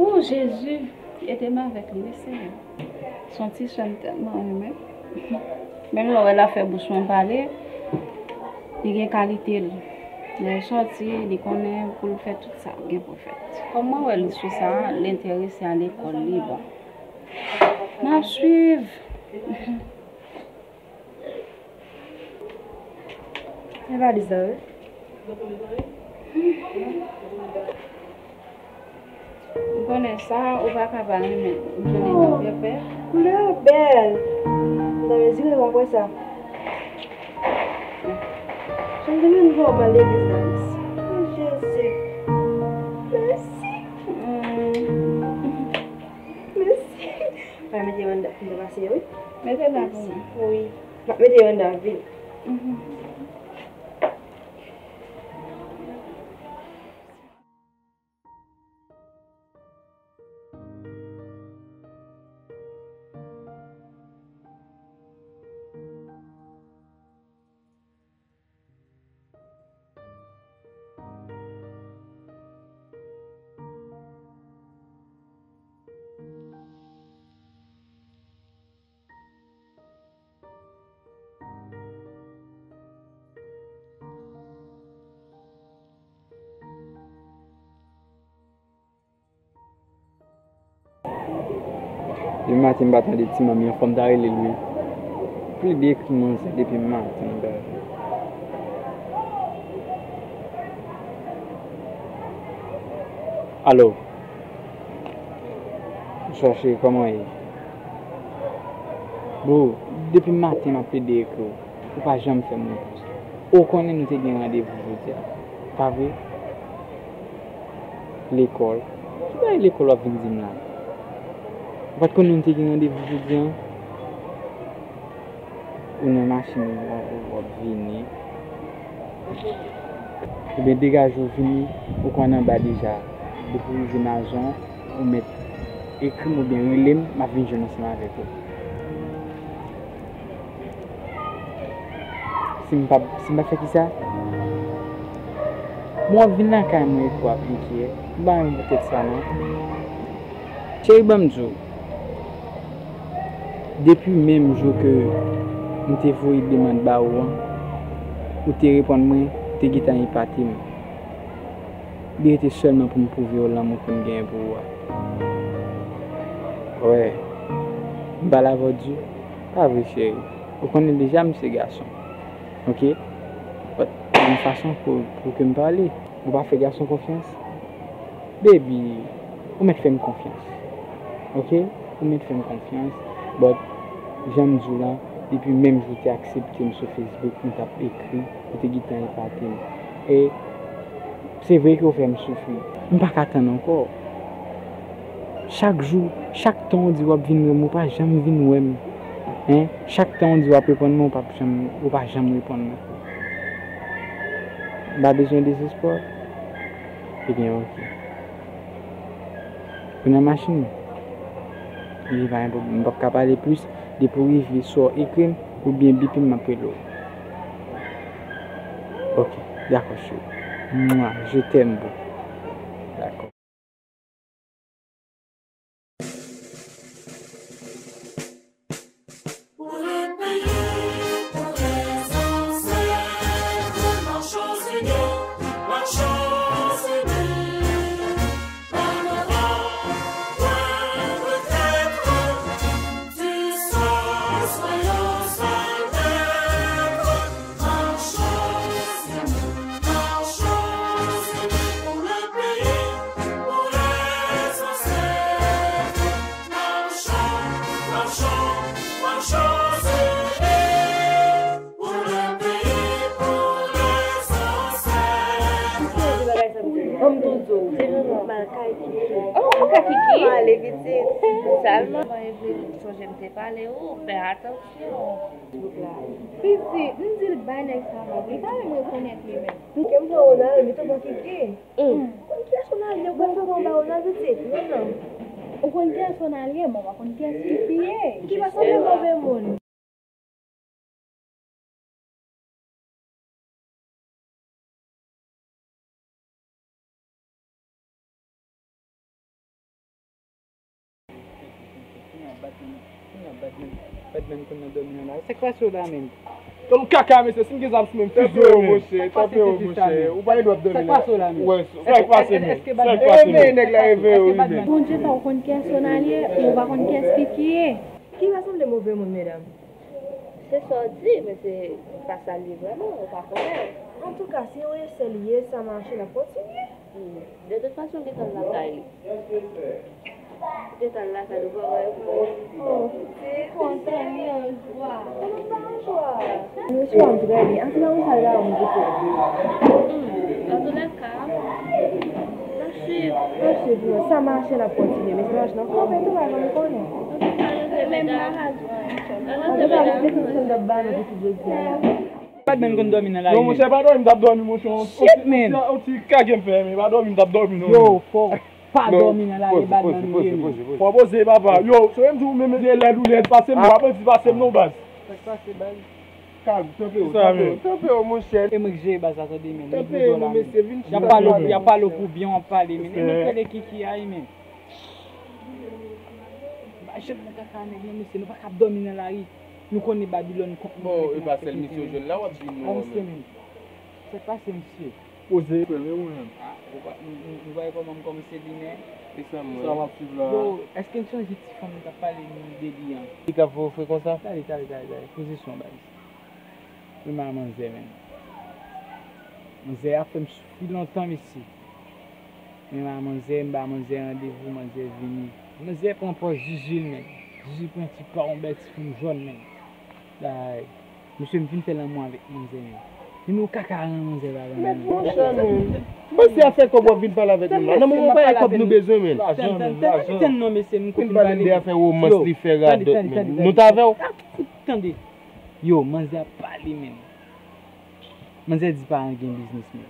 O Jezi, ede m avèk li, wi, Senyè. Se yon ti sè m tèlman renmen. Menm lè w wè l ap fè bouch mwen pale, li gen kalite l. Lè l sòti, li konnen pou l fè tout sa l gen pou l fè. Kòm mwen wè l sou sa, l enterese a lekòl li, bon. M ap swiv. E valiz la, wi. Ou konnen sa, ou pa ka pa renmen. M jwenn li nan pèpè. Koulè a bèl. M ta mezire w apre sa. Jan m te vin vè w m al legliz la, mèsi. O Jezi. Mèsi. Mèsi. Mwen mete yo anndan, m te pase yo, wi. Mete la pou mwen. Wi. M ap mete yo anndan vin. Mhm. Depi maten m pa tande ti manmi an, fò m ta rele l wi. Plede ekri manzè depi maten, gad. Alo. Bonswa cheri, kòman w ye? Bro, depi maten m ap plede ekri w. Ou pa janm fè m repons. Ou konnen nou te gen randevou jodi a, pa vre? Lekòl. Ki bagay lekòl w ap vin di m la? Ou pa t konnen nou te gen randevou jodi a? Ou nan machin ou, w ap vini. Ebyen, degaje w vini, ou konn anba deja. Depi w rive nan zòn, ou mèt ekri m oubyen rele m, m ap vin jwenn ansanm avèk ou. Si m pa, si m pa fè kisa? Bon, w ap vin lakay mwen epi w ap enkyè. M pa renmen poutèt sa, non. Cheri, ban m di w. Depi menm jou ke m te voye demann ba ou an, Ou te reponn mwen, ou te gentan epate m. Li rete sèlman pou m pwouve w lanmou ke m genyen pou ou a. Wè, m pale avè w di, pa vre cheri. Ou konnen deja m se gason. Oke? But, yon fason pou, pou ke m pale. Ou pa fè gason konfyans. Baby, ou mèt fè m konfyans. Oke? Ou mèt fè m konfyans. But, jan m di w la, depi menm jou w te aksepte m sou Facebook, m t ap ekri, ou te gentan epate m. E se vre ke w fè m soufri. M pa ka tann ankò. Chak jou, chak tan w di w ap vin wè m, ou pa janm vin wè m. Hein? Chak tan w di w ap reponn mwen, ou pa janm, ou pa janm reponn mwen. M pa bezwen dezespwa. Ebyen, oke. Ou nan machin? Li pa gen pwoblèm. M p ap ka pale plis. Depi w rive, swa w ekri m, oubyen bipe m, m ap rele w. Oke, dakò, cheri. Mwa, je t'aime, boo. Dakò. Pour le pays, pour les ancêtres, marchons unis, marchons unis. Pas de roi, point de traître, du sang, soyons sans lettres. Marchons unis, marchons unis pour le pays, pour les ancêtres. Marchons, marchons, marchons unis pour le pays, pour les ancêtres. Kòm toujou, se nou mal kay Kiki. Oh, ou ka Kiki? Ale pitit. Sèlman. Mwen vle sonje m te pale ou, fè atansyon. Pitit, m di l bay nèg sa vag, li pa menm rekonèt li menm. Ke m pran Ronald, li tou bon Kiki. Konn kiyès Ronald ye, ou konn fè konba Ronald pitit, non, non. Ou konn kiyès Ronald ye, men w pa konn kiyès Kiki ye. Kiki pa sanble move moun. Batman konn nan dòmi nan lari. Sa k pase w la menm? Yon kaka, mesye, si m gen zam sou men m, fizye w, monchè. Tanpri w, monchè. Ou pa gen dwa ap dòmi la. Sa k pase w la menm? Sa k pase menm? Sa k pase menm? Reveye nèg la, reveye w, reveye. Bondye fè w konn kiyès Ronald ye, men w pa konn kiyès Kiki ye. Kiki pa sanble move moun, medam. Se sa w di, men se pa sa l ye vrèman, ou pa konnen. Antouka, si yon esè li ye, sa mache, n ap kontinye. Hmm. De tout fason, m gentan lakay li. M gentan lakay li, ou pa wè. Oh, se kontan li an jwa. Kòman pa an jwa? Mesye, m trè byen. Ase nan yon sal la, m kite. Hmm. Antoulèka, n ap swiv. N ap swiv, non. Sa mache, n ap kontinye. Men se mache nan konbyen tou, pa janm konnen. Antouka, se sa m t ap ba nou pou tout jodi a. Badman konn dòmi nan lari. Non, monchè, pa dòmi, m t ap dòmi, monchè. Shit, man. On ti kage m fè, men pa dòmi, m t ap dòmi, non. Yo, fò pa dòmi nan lari, Badman ou ye, men. Fò poze, papa. Yo, se menm di ou menm, lèd ou lèd, pase m, pa di pase m, non, baz. Sa k pase, baz? Kag, tanpri w, tanpri w, tanpri w, monchè. E mwen k jere baz la, tande, men. Tanpri w, mesye, vin chita. Y ap pale w pou byen, w ap pale, men. E mwen k rele Kiki a, men. M pa janm nan kaka nèg non, mesye, nou pa ka ap dòmi nan lari. Nou konnen Babilòn kont nou. Bon, e pa sèl misye w jwenn la w ap di nou an, men. Sa k pase, mesye? Poze, frè m, e ou menm? Ah, ou pa, m, m, m pa wè kòman m kòmanse vini. E sa m wè. Sa w ap swiv la. Yo, èske n sonje ti fanm nou t ap pale de li an? Li k ap voye w fre konsa? Tande, tande, tande, tande. Pozisyon, baz. Premye manzè, men. Manzè ap fè m soufri lontan, mesye. Men manzè, m ba manzè randevou, manzè vini. Manzè pran pòz Jiji l, men. Jiji pran ti pa yon bèl ti fanm jòn, men. Ay, mesye, m fin fè lanmou avèk manzè, men. Men nou kaka nan manzè, pa ban m. Monchè, men. Bon, se afè kòb w ap vin pale avèk nou la. Nan moman pa e kòb nou bezwen, men. Tann, tann, tann, tann non, mesye, m fin pale de afè womans li fè radòt, men. Nou t avè w. Tande. Yo, manzè ap pale, men. Manzè di pa gen biznis, men.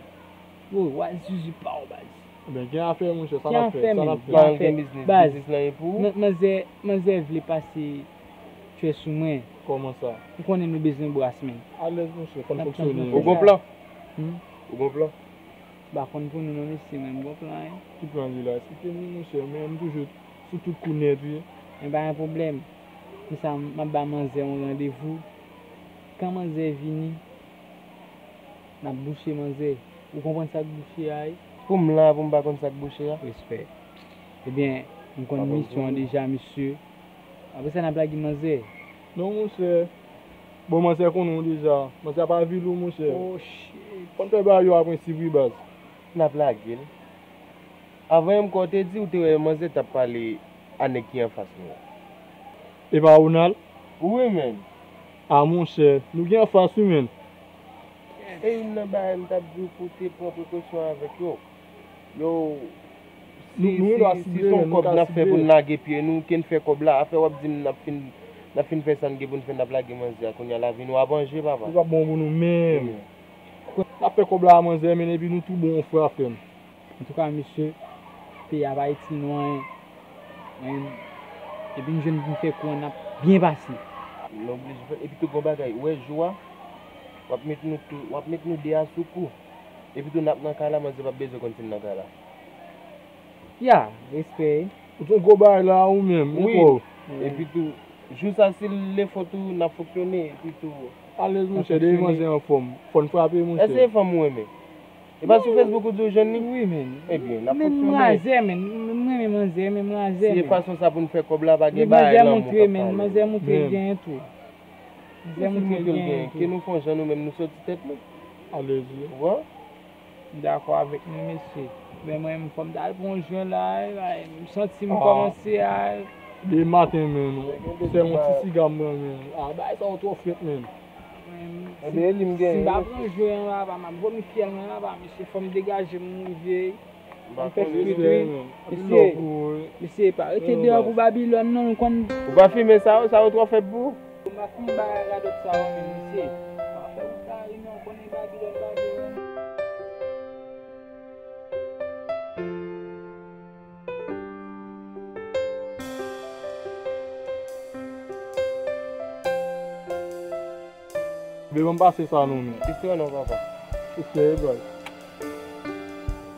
Yo, wa Zuzu pa w, baz. Ebyen, gen afè, monchè, sa n ap fè, sa n ap fè. Pa gen biznis, biznis lan e pou ou. Manzè, manzè vle pase tchè sou mwen. Kòman sa? Ou konnen nou bezwen bras, men. Alèz, monchè, fò n fonksyone. Ou gon plan? Hmm? Ou gon plan? M pa konn pou nou non, mesye, men m gon plan, wi. Ki plan li la? Esplike m, monchè, men m toujou sou tout kou nèt, wi. Men pa gen pwoblèm. Konsa, m ap ba manzè yon randevou. Kan manzè vini, N ap bouche manzè. Ou konprann sa k bouche a, wi? Pou m la, pou m pa konn sa k bouche a? Respè. Ebyen, m konn misyon an deja, mesye. Apre sa, n ap lage manzè. Non, monchè. Bon, manzè konnen w deja. Manzè ap avili w, monchè. Oh, shit. Fò n fè bagay yo a prensip, wi, baz. N ap lage l. Avan yè m kwè w te di w te wè manzè t ap pale a nèg ki anfas nou an. E pa Ronald? Wi, menn. A, monchè, nou gen anfas, wi, menn. E youn nan bagay m t ap di w pou w te pran prekosyon avèk yo. Yo, si, si, si se yon kòb n ap fè pou n lage pye nou, ke n fè kòb la, afè w ap di m n ap fin, n ap fin fè sa n gen pou n fè, n ap lage manzè a, kounye a lavi nou ap an je, papa. Li p ap bon pou nou menm. N ap fè kòb la a manzè, menn, epi nou tou bon, frè, frè m. Antouka, mesye, peyi a pa itil nou anyen. Anyen. Epi n jwenn pou n fè kou an, n ap byen pase. Nou oblije fè, epi tou gon bagay, ou wè jou a, w ap met nou tou, w ap met nou de a sou kou. Epi tou n ap nan kay la, manzè p ap bezwen konn si n nan kay la. Ya, respè. Ou t on gwo bagay la ou menm, wi. Epi tou, jou sa si l leve tou, n ap fonksyone, epi tou. Alèz, monchè, depi manzè anfòm, fò n frape, monchè. Èske se fanm ou renmen? E pa sou Facebook ou di w jwenn li? Wi, men. Ebyen, n ap fonksyone. Men m razè, men. M renmen manzè, men m razè, men. Si e fason sa pou n fè kòb la, pa gen bagay lanmou k ap pale. Manzè montre, men. Manzè montre l genyen tou. Manzè montre l genyen tou. Ke nou fè yon jan nou menm nou soti tèt nou. Alèz, wi. Ou wè? M dakò avèk nou, mesye. Men mwen, fò m t al pran yon jwen la, e, m santi m kòmanse a. Demen maten, men, sèl yon ti siga m pran, men. A, bagay sa yo twò frèt, men. Mwen, si, si m pa pran jwen an, papa, m ap vomi fyèl mwen, papa, mesye, fò m degaje m, m rive. M fè skit, wi. Mesye, mesye, pa rete deyò pou Babilòn, non, ou konn. Ou pa fimen sa yo, sa yo twò frèt pou ou? M pa fin bay radòt sa yo menm, mesye. Pa fè wout la ri non, konnen Babilòn pa vle non. Bebe, ban m pase sa non, men. Istwa non, papa. Istwa e baz.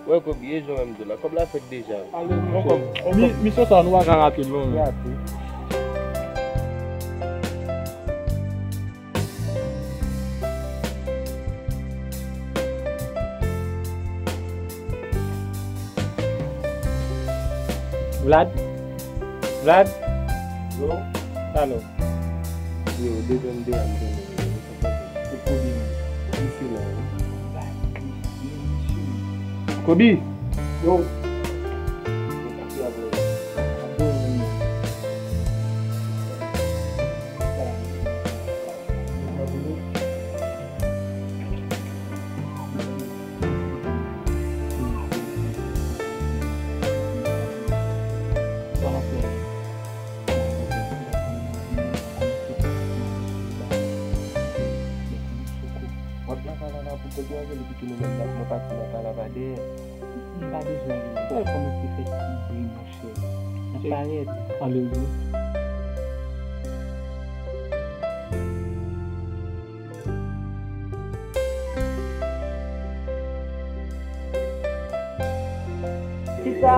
Wè, Kobe, e jan w wè m di w la, kòb la fèt deja. Alèz, monchè. Mi-, misyon sa, nou pa ka rate l, non, men. Rate. Vlad? Vlad? Yo? Sa lò? Yo, devan m deyò, m tande. Kobe, wi. Kobe! Yo! W ap nan Kalaba pou kote w avè l, epi tou nou menm n ap, nou pati nan Kalaba dèyè. M pa bezwen li. Wè l kòmanse fè ti bri, monchè. L ap parèt. Alèz wi. Kisa?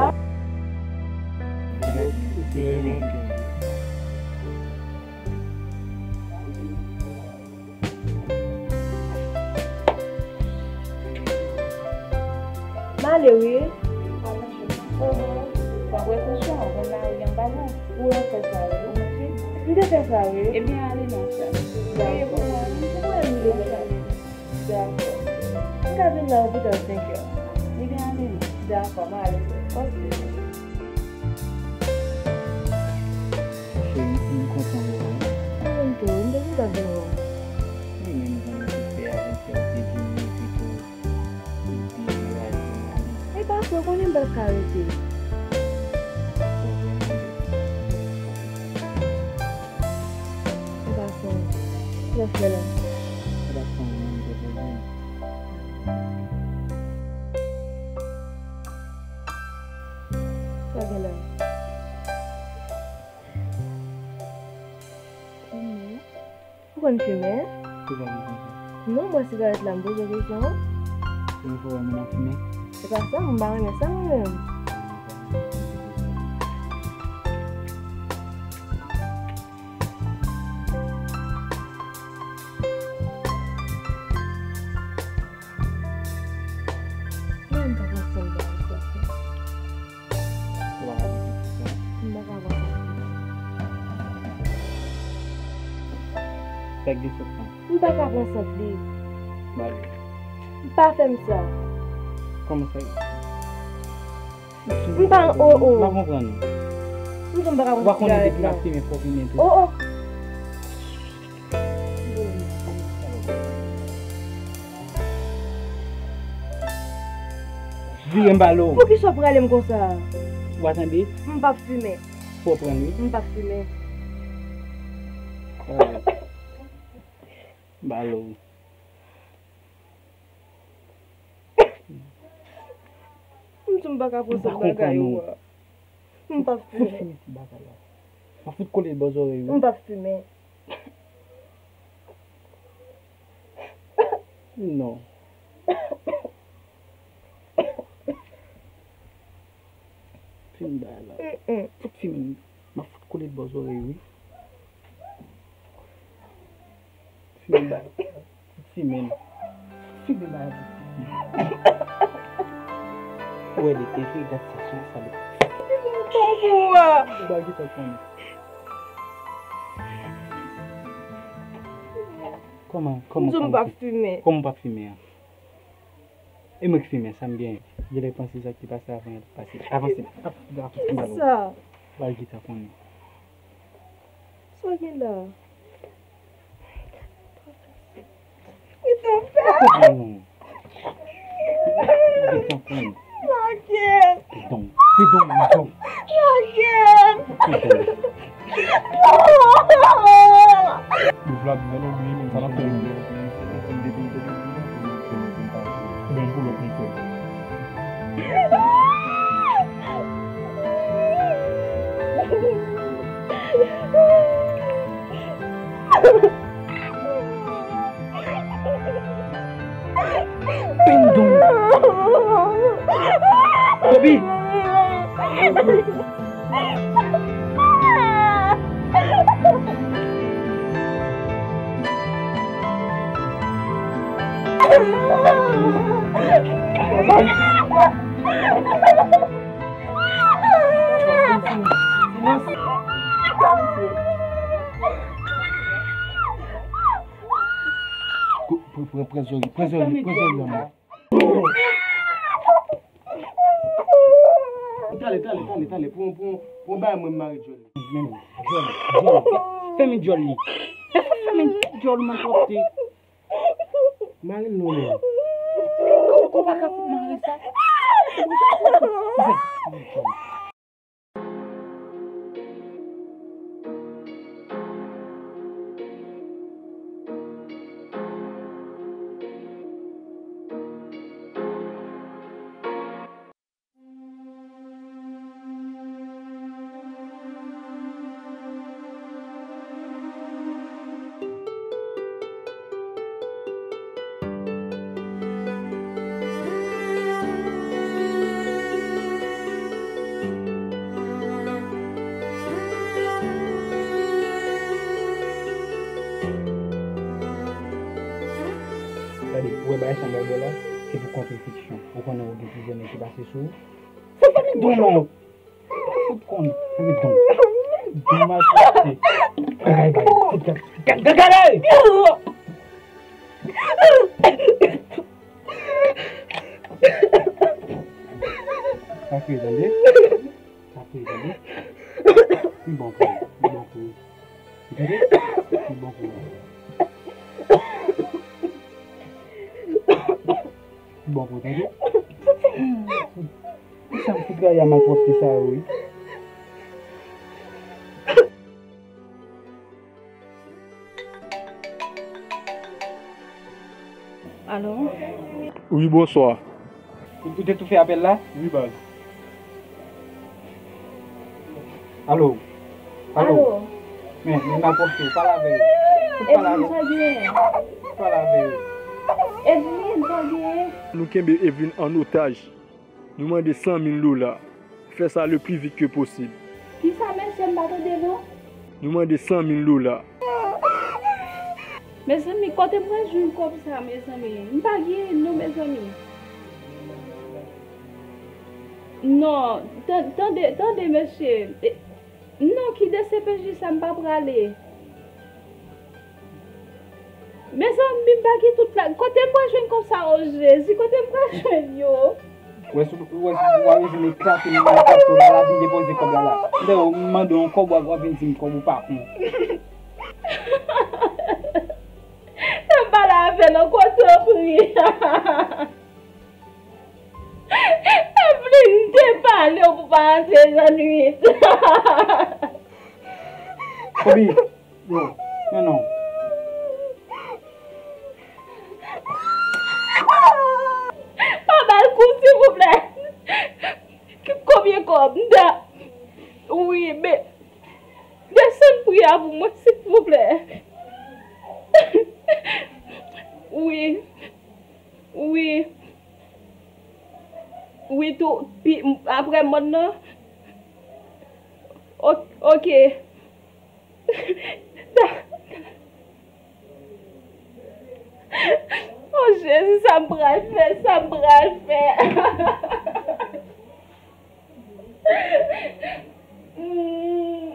M ale wi. Oho. Fò w pran prekosyon, ou konn lari an pa lwen. Ou wè fè sa wi. Ou montre? M te fè sa wi. Ebyen ale non sè. Dakò. Dakò. M ka vin nan lopital senk è. Ebyen ale non. Dakò, m ale sè. Ok. Cheri, m kontan wè w. Mwen menm tou, m te kontan vin wè w. Wi, men m konn okipe avèk sa w te vini, epi tou, m te raje m ale. E pa vre, w konnen m pa t ka rete. Ou vrèman bèl. E pa sa, lè fè la. E pa sa, mwen, m te poze. Sa gen la. Ou konn fimen? Kisa ki konsa? Non, bwè sigarèt la, m poze w kesyon an. Premye fwa w wè moun ap fimen? Se pa sa, m pa renmen sa mwen menm. Sa k gen sant lan? M pa ka pran sant li. Ba l. Pa fè m sa. Kòman sa ye? M pa, o, o. M pa konprann. M di w m pa ka pran sigarèt la. Ou pa konnen depi m ap fimen, fò w fimen tou. O, o. Vire m ba l ou. Poukisa w prale m konsa? Ou pa tande? M p ap fimen. Fò w pran l, wi. M p ap fimen. Ba l ou. M di w m pa ka pran sèt bagay ou a. M p ap fimen. Fout fini ti bagay la. M ap fout kole l bò zòrèy ou. M p ap fimen. Non. Fini bagay la. Fout fimen. M ap fout kole l bò zòrèy ou, wi. Fimen ba, fimen. Fimen ba. Ou wè li te vle gad sa sou sa li. Ou ba gita konnen. Kòman, kòman, kòman? Kòman w pa fimen an? E mwen k fimen, sa m gen? Genlè panse sa ki pase avan an pase. Avanse. Avanse. Kisa? Ba gita konnen. Sa w gen la? Gita fè. Gita konnen. Lage. Fidon. Fidon, Fidon. Lage. Fidon. Ou vle ap vin oubli menm sa n ap fè. Bon, pou lòt misye. Pindon. Kobi. Pran, pran, pran zòrèy, pran zòrèy, pran zòrèy an. Tale, tale, tale, tale. Pran, pran, pran bay mwen mare djòl li. Men, djòl, djòl. Fèmen djòl li. Fèmen djòl malpwòpte. Mare l non, men. Ou, ou pa ka fout mare sa. Gade, ou wè bagay sa m pral bò la, se pou kont ou fiksyon. Ou konnen ou gen plizyè nèg ki pase sou ou. Fè fè m don non. Fout konn, fout don. Don malpwòpte. Bagay, bagay. Gad, gad, gade! Sa fre, tande? Sa fre, tande? Li bon pou ou, li bon pou ou. Tande? Li bon pou ou. Li bon pou ou, tande? Sa m fout rayi a malpwòpte sa yo, wi. Alo? Wi, bonswa. Ou, ou te toufe apèl la? Wi, baz. Alo? Alo? Alo? Men, men malpwòpte, pale avè yo. Pale avè yo. Pale avè yo. Evelyn, sa gen? Nou kenbe Evelyn an otaj. Nou mande san mil dola. Fè sa le pli vit ke posib. Kisa, mesye, m pa tande non? Nou mande san mil dola. Mezanmi, kote m pral jwenn kòb sa, mezanmi? M pa gen non, mezanmi. Non, tan-, tande, tande, mesye. E, non, ki D C P J sa, m pa prale. Mezanmi, m pa gen tout la. Kote m pral jwenn kòb sa, o Jezi? Kote m pral jwenn yo? Ou wè si w pa bezwen eklate m nan kat ou la, la vin depoze kòb la la. Lè yo mande yon kòb, w ap vin di m kòb ou pa pran. Lè m pale avè l ankò, tanpri. Tanpri, m te pale w pou pa rantre nan nwit. Kobi, yo, men non. Pa ba l kou, silvouplè. Konbyen kòb? M ta, wi, men, desann pri a pou mwen, silvouplè. Wi. Wi. Wi, tou, pi, apre mòn nan. O-, oke. O Jezi, sa m pral fè, sa m pral fè. Hmm.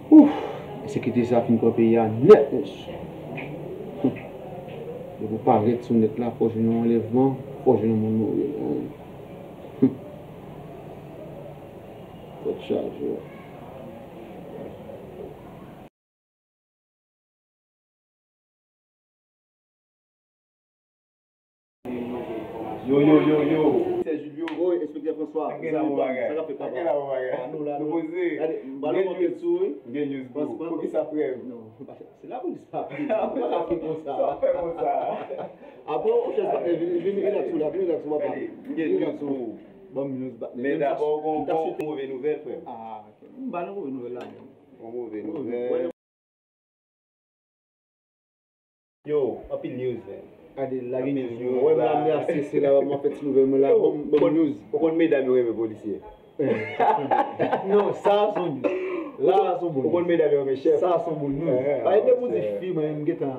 Ouf, ensekirite sa fin pran peyi a nèt, mesye. Depi w parèt sou nèt la, fò w jwenn yon anlèvman, fò w jwenn yon moun mouri. Tèt chaje. Yo, yo, yo, yo. Sè Julio. Wi, enspektè François. Sa k ap fèt, papa? Sa k ap fèt, papa? Sa k ap fèt, papa? Ah, nou la, nou poze. Gade, m ba nou yon kèk sou, wi. M gen news pou ou. Poukisa frè m? Non, se lapolis, papa. Ou pa ka fè konsa. Sa w fè konsa? Apre, ou chèz patnè, vin, vin, vin relax ou la, vin relax ou, papa. Gade, m gen news pou ou. Ban m news, patnè. Men dabò, gon, gon move nouvèl, frè m. Ah, ok. M ba nou move nouvèl la menm. Gon move nouvèl. Yo, anpil news, man. Gade, lage news, yo. Wè m la, m asiste la, m ap fè ti nouvèl mwen la. Yo, bon, bon news. Ou konn medam yo renmen polisye? Non, sa a se yon news. La a se yon bon news. Ou konn medam yo renmen chèf? Sa a se yon bon news. Paske depi w di fi, mwen, m gentan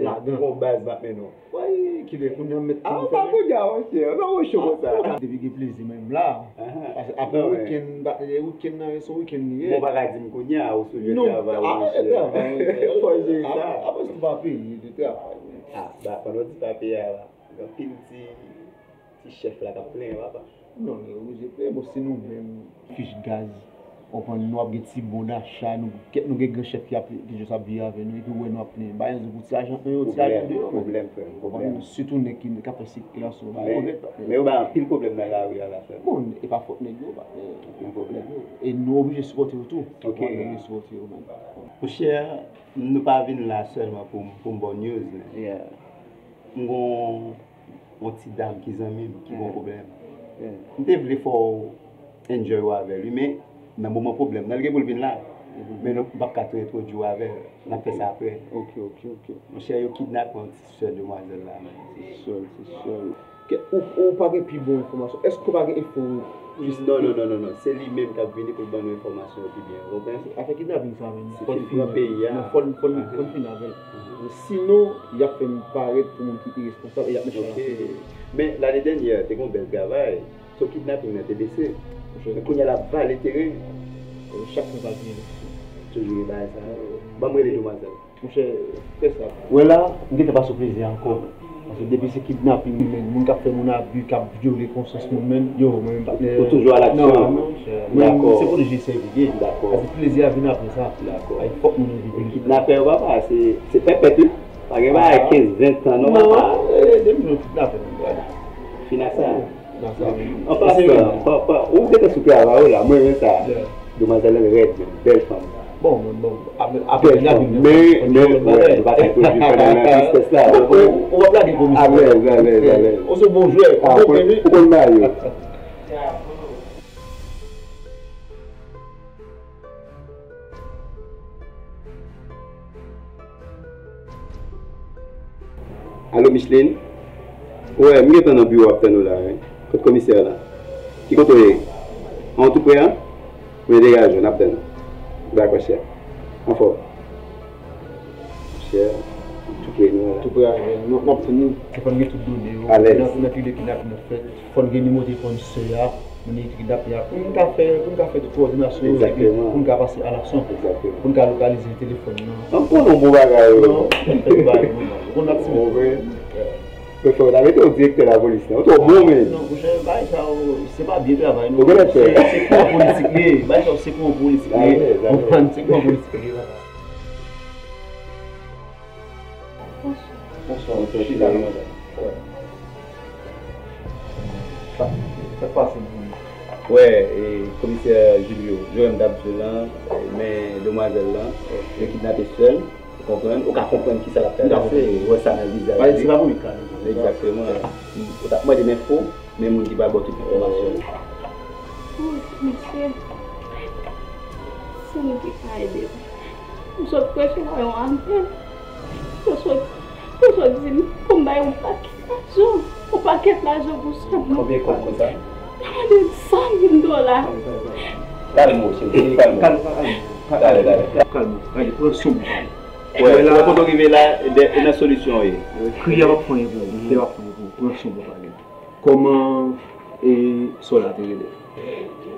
ladan. Gon baz m ap mennen w. Woy, kilè kounye a m mèt tou fè. Ah, ou pa kounye a, monchè. Ou pa wè cho konsa. Depi gen plezi, mwen, m la. Paske apre wikenn, ba, e, wikenn nan, se yon wikenn li ye. Bon, ou pa ka di m kounye a, ou sou lye travay, monchè. Non, travay. Fò jere sa. Apre, apre, se pa peyi, de travay, men. Ah, ba, pandan w di pa peyi a la, gen anpil ti, ti chèf la k ap plenyen, papa. Non, yo oblije peye, bon, si nou menm, fich gaz, w konprann, nou ap gen ti bon dacha, nou, kèk nou gen gran chèf ki ap, ki jis ap viv avè nou, epi w wè nou ap plenyen. Ba yo pou ti lajan, yon ti lajan deyò, men. Pwoblèm, pwoblèm, frè m, pwoblèm. Konprann, sitou nèg ki, k ap fè sikilasyon, ba yo rèd, patnè. Men yo bay anpil pwoblèm nan lari a la, frè m. Bon, e pa fòt nèg yo, patnè. Anpil pwoblèm. E nou oblije sipòte yo tou. Ok. Nou oblije sipòte yo, men. Monchè, nou pa vin la sèlman pou, pou m ba w news, men. Yeah. M gon yon ti dam ki zanmi m, ki gon pwoblèm. M te vle fè w enjoy w avè l, wi, men nan moman pwoblèm nan, li gen pou l vin la. Men nou, m p ap ka tou entwodui w avè l. N ap fè sa apre. Ok, ok, ok. Monchè, yo kidnape yon ti sè demwazèl la, men. Ti sè l, ti sè l. Ke, ou, ou pa gen pi bon enfòmasyon? Èske ou pa gen enfo plis? Non, non, non, non, non. Se li menm k ap vini pou l ban nou enfòmasyon yo pi byen, ou konprann? Afè kidnaping sa menm, fò n fini avè l. Non, fò n, fò n, fò n fini avè l. Sinon, y ap fè m parèt pou moun ki iresponsab e y ap met chay nan figi yo. Men, lane dènyè, te gen yon bèl travay. So kidnaping nan te bese. Men kounye a l ap vale teren. Chak fwa pa gen eleksyon. Toujou gen bagay sa yo. Ban m rele demwazèl. Monchè, fè sa. Wè la, m gentan pa sou plezi ankò. Paske depi se kidnaping, men, moun k ap fè moun abi, k ap vyole konsyans moun, men, yo, mwen menm, patnè. Ou toujou a laksyon? Non, monchè. Mwen, se pwoteje sèvi ye. Dakò. Paske plezi a vin apre sa. Dakò. Ay, fòk moun yo viv. Kidnapè yo, papa, se, se pèpèt, wi. Pa gen bagay kenz, ven tan, non, papa. Non, e, depi nou kidnape moun, gade. Fin ak sa. An pasan, pa, pa, ou gentan sou travay ou la, mwen renmen sa. Demwazèl lan rèd, men, bèl fanm. Bon, men bon, apre, apre, men, men, men, nou pa ka entwodui pandan nan tristès la. Ou, ou, ou ap lage komisyon. Alèz, alèz, alèz. Ou se bon jwè, ou konn, ou konn mayo. Alo, Micheline? Wè, m gentan nan biwo ap tann ou la, wi. Kot komisè a la? Ki kote w ye? An, ou tou pre a? Men degaje w, n ap tann ou. Dakò, chè. Anfòm. Chè, tou pre nou la. Tou pre a, n ap tann ou. Fò n gen tout done yo. Alèz. Nan, nan ki de kidnaping nan fèt. Fò n gen nimewo telefòn sè a. Moun ki kidnape a, pou n ka fè, pou n ka fè tout kowòdinasyon yo, epi pou n ka pase a laksyon, pou n ka lokalize telefòn nan. An konnen yon bon bagay yo. Non, fè tout bagay pou nou. Ou konn n ap simen. Mwen frè, w ta mete yon direktè lapolis la. Ou twò bon menm. Non, monchè, bagay sa yo, se pa byen travay, non. Ou genlè pè. Se, se kouran politik li ye. Bagay sa yo, se kouran politik li ye. Konprann, se kouran politik li ye, papa. Bonswa. Bonswa, mesye. Chita la, madanm. Sa, sa k pase pou ou? Wè, e, komisè Julio, Joël m t ap di w lan, e, men demwazèl lan, yo kidnape sè l, ou konprann? Ou ka konprann kisa l ap travèse, ou wè sa nan vizaj li. Se pa premye ka li. Egzakteman. Ou t ap mande m enfo, men moun ki pral ba w tout enfòmasyon yo. Wi, mesye, si nou te ka ede m. M sot resevwa yon apèl. Yo sot, yo sot di m pou m bay yon pakèt lajan, yon pakèt lajan pou sè mwen. Konbyen kòb konsa? Yo mande m san mil dola. Kalme w, cheri, kalme w. Kalme, kalme, kalme. Talè, talè. Kalme w, kalme w. Pran san w pou pale. Wè, wè kote w rive la, e nan solisyon w ye. Kriye a p ap fè anyen pou ou, plè a p ap fè anyen pou ou. Pran san w pou pale. Kòman, e, sè w la te rele?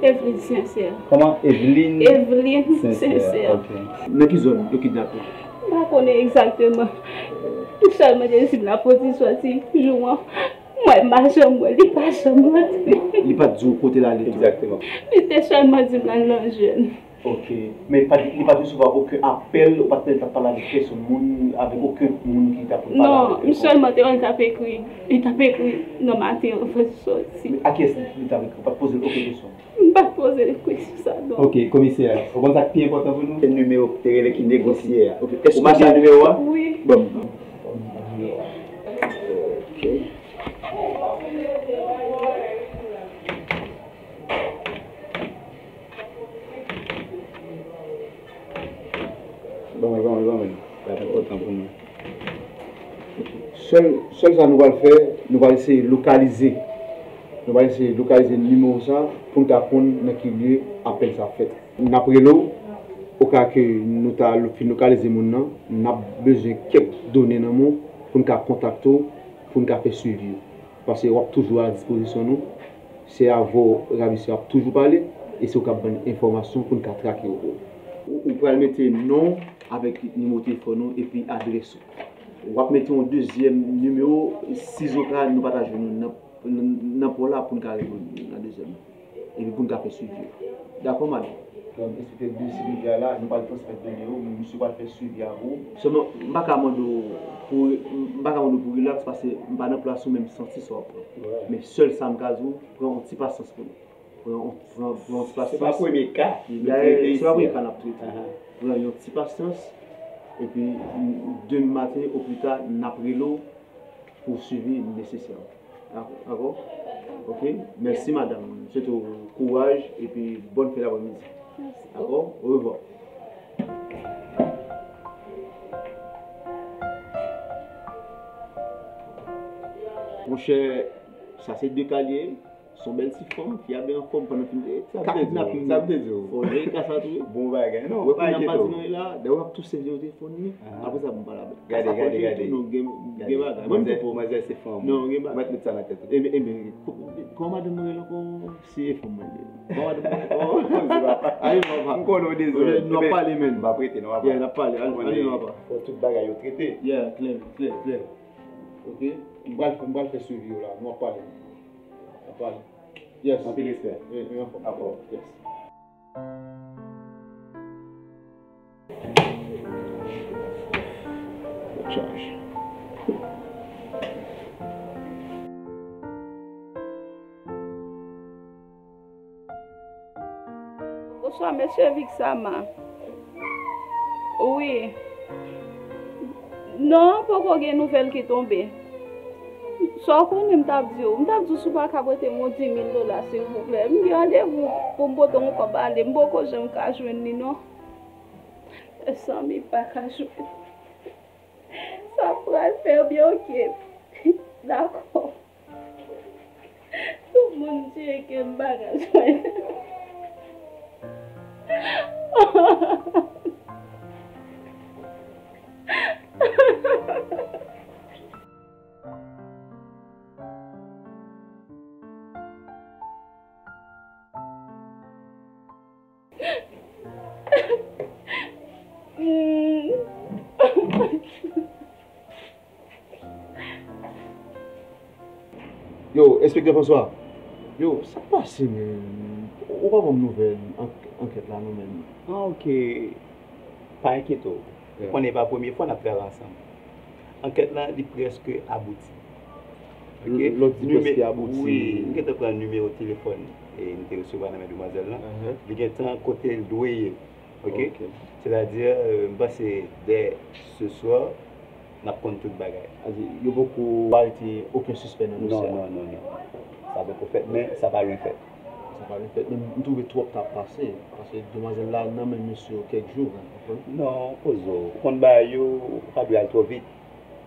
Eveline Sincère. Kòman? Eveline Eveline Sincère. Sincère. Ok. Nan ki zòn yo kidnape w? M pa konnen egzakteman. Li sèlman te di m la pou di sòti jou an. Mwen, m pa janm wè, li pa janm rantre. Li pa t di w kote l ale tou? Egzakteman. Li te sèlman di m l al nan jèn. Ok. Men pa, li pa t resevwa okenn apèl, ou pa t tande l t ap pale avèk pèsonn moun, avèk okenn moun ki ta pou pale avèk li? Non, m sèlman te wè l t ap ekri. Li t ap ekri nan maten anvan l sòti. Men a kiyès li t ap ekri? Ou pa t poze l okenn kesyon? M pa t poze l kesyon sa, non. Ok, komisè, ou konn sa k pi enpòtan pou nou? Se nimewo ki te rele ki negosye a. Ok, ou mache ak nimewo a? Wi. Ban m. Ok. Ban mwen, ban mwen, ban mwen. Sa enpòtan pou mwen. Sèl, sèl sa nou pral fè, nou pral eseye lokalize. Nou pral eseye lokalize nimewo sa pou n ka konn nan ki lye apèl sa fèt. N ap rele w, oka ke nou ta lo-, fin lokalize moun nan, n ap bezwen kèk done nan men w pou n ka kontakte w, pou n ka fè swivi yo. Paske w ap toujou a dispozisyon nou. Se avè w ravisè ap toujou pale, e se ou k ap ban n enfòmasyon pou n ka trake yo pou ou. Ou, ou pral mete non w avèk nimewo telefòn ou epi adrès ou. W ap mete yon dezyèm nimewo, sizoka nou pa ta jwenn ou nan, nan, nan pò la pou n ka reponn nan dezyèm. Epi pou n ka fè swivi yo. Dakò, madanm? Donk, enspektè Lucie Rivière la, nou pral transmèt done yo, men misye pral fè swivi avè w. Sèlman, m pa ka mande w pou, m pa ka mande w pou rilaks, paske m pa nan plas ou, men m santi sa w ap pran. Wi. Men sèl sa m ka di w, pran yon ti pasyans pou nou. Pran, pran, pran yon ti pasyans. Se pa premye ka nou trete isi a. Dayè, se pa premye ka n ap trete. Ahan. Pran yon ti pasyans, epi, demen maten, o pli ta, n ap rele w pou swivi nesesè. Dakò? Ok? Mèsi, madanm. M swete w kouraj epi bòn fen dapremidi. Dakò? Orevwa. Monchè, sa se de ka li ye. Se yon bèl ti fanm, fi a byen anfòm pandan fin de ka kidnaping. Sa m te di w. Fò w jere ka sa tou wi. Bon bagay. Non, pa enkyete w. Wè kounye a m pa di non la, dayè w ap touse vye w te fon li. Apre sa pou m pale avè l. Gade, gade, gade. Tout nou gen, gen bagay. Mwen m tou fò. Manzè se fanm. Non, gen bagay. Mwen met sa nan tèt ou. Ebyen, ebyen, kòman madanm mwen rele ankò? Se fanm mwen li ye. Kòman madanm mwen rele ankò? Ale papa. M konnen w dezòd. Nou ap pale, men. M ap rete, nou ap pale. Yeah, n ap pale. Ale, ale, nou ap pale. Fò tout bagay yo trete. Yeah, klè, klè, klè. Ok? M pral, m pral fè swivi yo la. Nou ap pale. Anpil. Yes. Anpil respè. Wi, wi, anfòm. Dakò. Yes. Bonswa, mesye Vixama. Wi. Non, poko gen nouvèl ki tonbe. Sa w konnen m t ap di w? M t ap di w si w pa ka prete m yon di mil dola, silvouplè. M gen randevou pou m pote yon kòb ale. M poko janm ka jwenn li, non. San mi pa ka jwenn. Sa pral fè byen, oke. Dakò. Tout moun di ke m pa ka jwenn. Yo, Enspektè François. Yo, sa k pase, menm? Ou pa ban m nouvèl ank-, ankèt la, non, menm? Ah, ok. Pa enkyete w. Ou konnen e pa premye fwa n ap travay ansanm. Ankèt lan, li prèske abouti. Ok? Lè w di prèske abouti. Wi, m gentan pran nimewo telefòn e m te resevwa nan men demwazèl lan. Li gentan kote l dwe ye. Ok? Sètadi, euh, m panse dè se swa, n ap konn tout bagay. Sa vle di, yo poko arete okenn sispè nan dosye a? Non, non, non. Sa poko fèt, men sa pa lwen fèt. Sa pa lwen fèt, men m twouve twòp t ap pase. Paske demwazèl la nan men mesye yo kèk jou, w konprann? Non, poze w. Ou konn bagay yo, ou pa dwe al twò vit.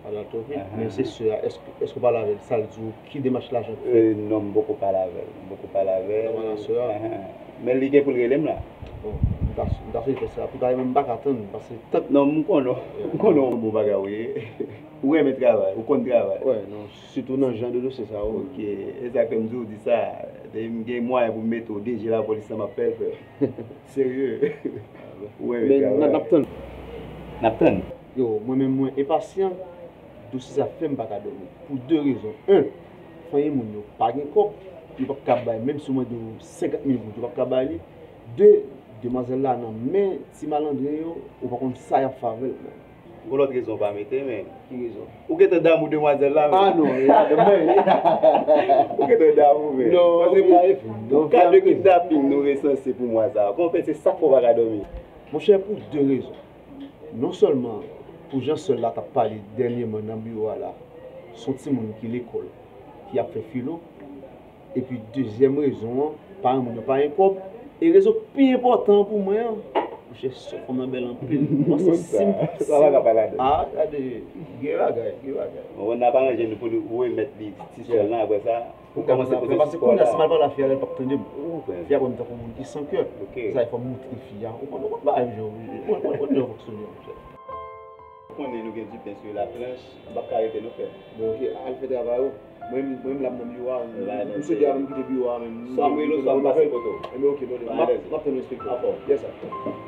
Pale twò vit, men se sè a, èske, èske w pale avè l? Sa l di w, ki demach lajan k fèt? Euh, non, m poko pale avè l. M poko pale avè l. Kòman nan sè a? Ahan. Men li gen pou l rele m la. Bon, m ta, m ta swete fè sa. Pou ta, men m pa ka tann, paske tank... Non, m konnen w. M konnen w bon bagay ou ye. Ou renmen travay, ou konn travay. Wè, non, sitou nan jan de dosye sa yo. Ok, e sa k fè m di w di sa. Depi m gen mwayen pou m mete w D G lapolis la, m ap fè l, frè. Serye. Ou renmen travay. Men n ap tann. N ap tann. Yo, mwen menm mwen enpasyan, dosye sa fè m pa ka dòmi. Pou de rezon. En, fanmi moun yo pa gen kòb, yo p ap ka bay, menm si w mande yo senkant mil goud, yo p ap ka bay li. De, demwazèl la nan men ti malandren yo, ou pa konn sa y ap fè avè l, man. Gon lòt rezon w pa mete, men. Ki rezon? Ou gentan damou demwazèl la, men. Ah non, e pa de mwen. Ou gentan damou, men. Non, paske pou, pou ka de kidnaping nou resanse pou mwa sa a, kòman fè se sa k fè w pa ka dòmi? Monchè, pou de rezon. Non sèlman pou jan sè l la t ap pale dènyèman nan biwo a la, s on timoun ki lekòl, ki ap fè filo, epi dezyèm rezon an, paran moun yo pa gen kòb, e rezon k pi enpòtan an pou mwen an, monchè, sè fanm nan bèl anpil. M panse si m, si m, ah, gade, gen bagay, gen bagay. Bon, n ap aranje nou pou nou remèt li ti sè l lan, apre sa, Ou kòmanse poze sipò la. Paske kounye a, si m al pale a fi a, l p ap tande m. Fi a wè m tankou moun ki san kè. Ok. Sa fè m moutre fi a. Ou konn, ou konn bagay yo, ou konn, ou konn jan yo fonksyone, monchè. Ou konnen nou gen du pain sur la planche, m p ap ka rete non, frè. Bon, ok, al fè travay ou. Mwen, mwen, m la m nan biwo a, m swete avan m kite biwo a menm. Swa m rele w, swa m pase kote w. Enben, ok, bon, m ap, m ap tann ou, enspektè. Yes, sir.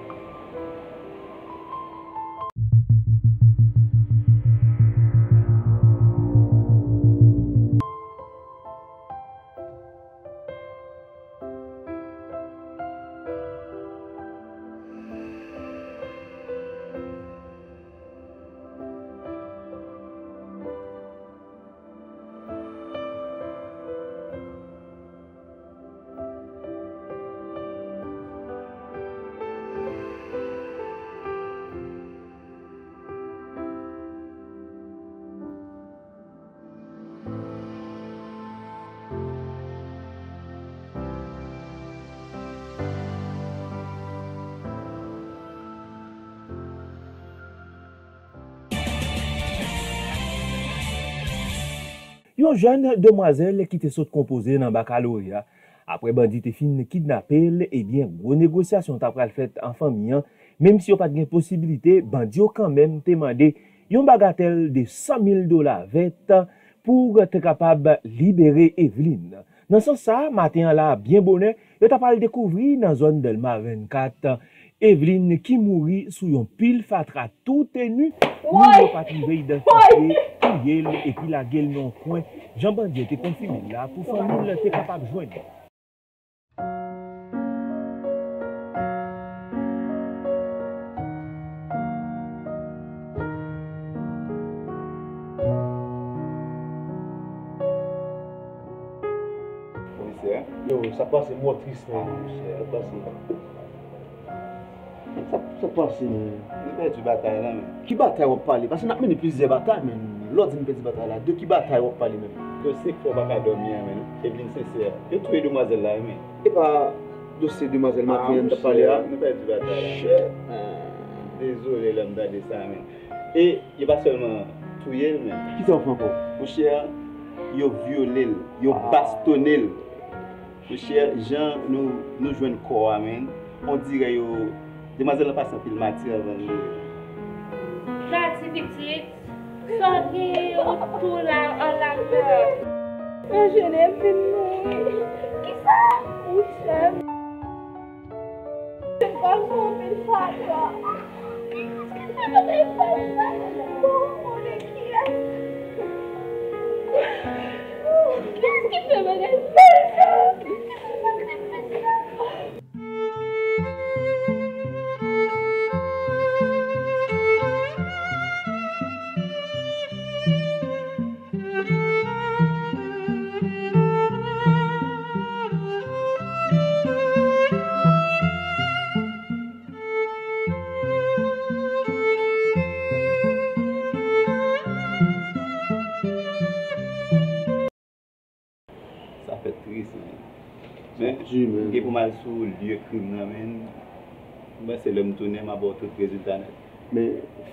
Yon jèn demwazèl ki te sot konpoze nan bakaloreya, apre bandi te fin kidnape l, ebyen, gwo negosyasyon ta pral fèt an fanmi an, menm si yo pa t gen posiblite, bandi yo kanmenm te mande yon bagatèl de san mil dola vèt pou te kapab libere Eveline. Nan sans sa a, maten an la, byen bonè, yo ta pral dekouvri nan zòn Dèlma vennkat, Eveline ki mouri sou yon pil fatra toutenu, moun yo pa t rive idantifye, touye l epi lage l nan yon kwen, jan bandi yo te konfime l la, pou fanmi l te kapab jwenn li. Komisè. Yo, sa k pase, mò tris, men. Ah, monchè. Sa k pase? Sa, sa k pase, men? Nou pèdi batay la, men. Ki batay w ap pale? Paske n ap mennen plizyè batay, men. Lè w di n pèdi batay la, de ki batay w ap pale, men? Dosye k fè w pa ka dòmi an, men. Eveline Sincère. Yo touye demwazèl la, wi, men. E pa dosye demwazèl maten an n t ap pale a? Ah, monchè, nou pèdi batay la, men. Dezole lè m tande sa, men. E yo pa sèlman touye l, men. Kisa yo fè ankò? Monchè, yo vyole l, yo bastonnen l. Monchè, jan nou, nou jwenn kò a, men, on dirè yo, demwazèl lan pase anpil mati anvan l mouri. Gadi pitit, sa w gen ou tou la an lagla. Anjene vin mouri. Kisa? Monchè. Se pa fè anpil fatra. Kisa ki te fè sa? Bon, konnen kiyès? Kiyès Ki fè bagay sal sa? Ki fè bagay sal sa? Sa fè tris, men. Men, m gen pou m al sou lye krim nan, men. M panse lè m tounen, m a ba w tout rezilta nèt. Men,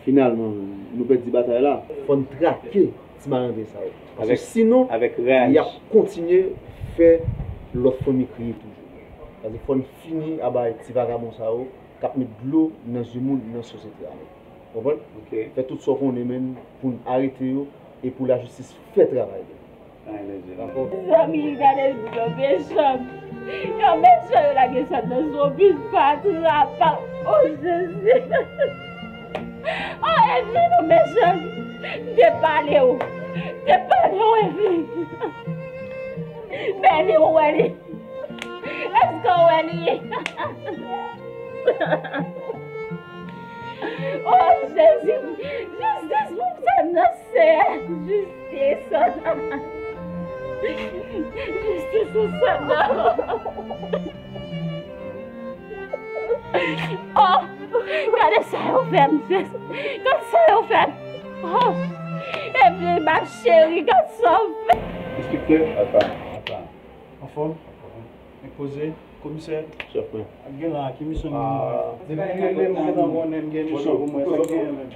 finalman, nou pèdi batay la. Fò n trake ti malandren sa yo. Paske sinon, y ap kontinye fè lòt fanmi kriye toujou. Paske fò n fini a bay ti vagabon sa yo k ap met dlo nan zye moun nan sosyete a menm. Konprann? Fè tout sa w konnen menm pou n arete yo e pou lajistis fè travay li. Zanmi, gade yo mechan. Yo mechan, yo lage sa nan zobit pa trapa. O Jezi. O Evi, nou mechan. M te pale w. M te pale w, Evi. Men li, ou wè li. Èske w wè li? O Jezi, jistis pou m sa nan Seyè, jistis. Jistis pou sa nan. Oh, gade sa yo fè m, Jezi. Gade sa yo fè m. Oh, epi ma cheri, gade sa yo fè m. Enspektè, apa, apa. Anfòm? Enpoze. Komisè. Chèf mwen. Ak gen la, ki misyon nou gen? Depi m rive, m gentan konnen m gen misyon pou mwen. Sa k genyen menm?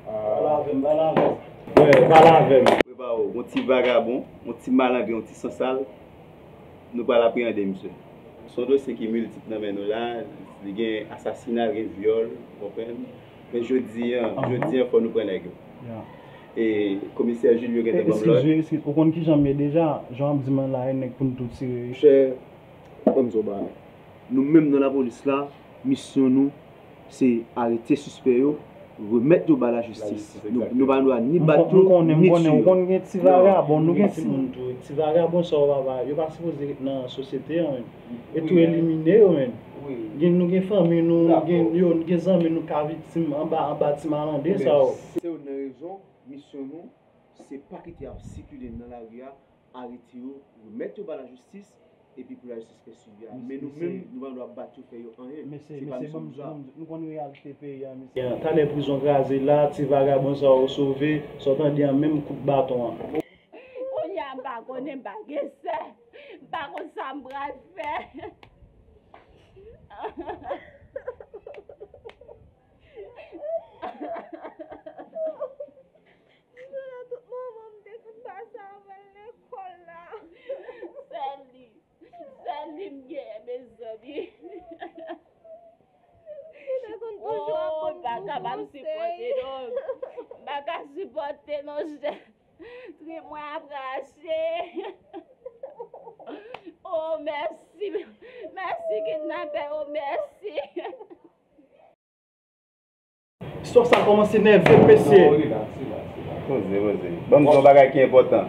Pale avè m, pale avè m. Wè, pale avè m. Prepare w, yon ti vagabon, yon ti malandren, yon ti sansal. Nou pral apreyande misye. Se yon dosye ki miltip nan men nou la. Li gen asasina, gen vyòl, ou konprann? Men jodi a, jodi a, fò nou pran nèg yo. E komisè Julio gentan ban m lòd. Eskize, eskize, ou konn kijan m ye deja? Jan w ap di m an la, e nèg pou n tou tire. Monchè, ban m di w bagay. Nou menm nan lapolis la, misyon nou, se arete sispè yo, remèt yo ba lajistis. Nou, nou pa dwe ni bat yo, ni tiye yo. M konnen, m konnen, ou konn gen ti vagabon, nou gen ti moun tou. Ti vagabon sa yo, papa, yo pa sipoze ret nan sosyete an menm. E tou elimine yo menm. Gen, nou gen fanmi nou, gen yo, gen zanmi nou ka viktim anba, anba ti malandren sa yo. Se youn nan rezon, misyon nou, se pa kite y ap sikile nan lari a, arete yo, remèt yo ba lajistis, epi pou lajistis fè swivi a. Men nou menm, nou pa dwe ap bat yo, fè yo anyen. Se pa misyon nou sa. Nou konn reyalite peyi a, mesye. Talè prizon kraze la, ti vagabon sa yo sove, sa w tande an menm kout baton an. Kounye a m pa konnen, m pa gen sè, m pa konn sa m pral fè. Tout moman m te konn pase avè l lekòl la. Sèl li, sèl li m genyen, mezanmi. Li te konn toujou ap ban m kou konsèy. Oh, m pa ka, m pa sipòte non. M pa ka sipòte non, chè. Trip mwen ap rache. Oh, mèsi. Mèsi, kidnapè. Oh, mèsi. Istwa sa kòmanse nève m, mesye. Non, relax, relax, relax. Poze, poze. Ban m di w yon bagay ki enpòtan.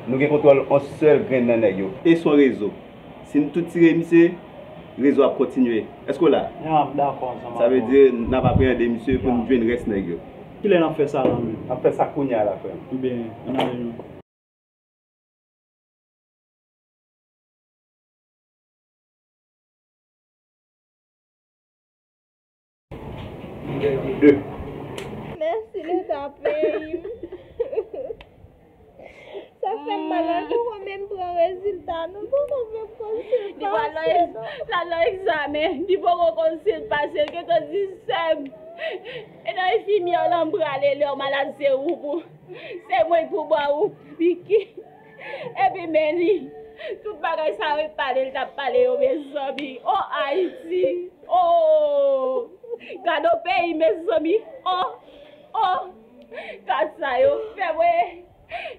Nou gen kontwòl yon sèl grenn nan nèg yo. E se yon rezo. Si n tou tire misye, rezo ap kontinye. Èske w la? Ya, m dakò ansanm avè w. Sa vle di, n ap apreyande misye pou n jwenn rès nèg yo. Kilè n ap fè sa la menm? N ap fè sa kounye a la, frè m. Ebyen, ann ale non. De. Mèsi Leta peyi m. Sa fè m mal, nou poko menm pran rezilta nou, poko menm konsilte non. Li pral nan egzamen, li poko konsilte, li gentan di sè m. E nan enfimyè w lan m prale, lè w malad se ou pou Se mwen k pou ba ou piki. Epi men li, tout bagay sa yo, e pale l t ap pale yo, mezanmi. O Ayiti! O! Gad on peyi, mezanmi! O! O! Gad sa yo fè mwen!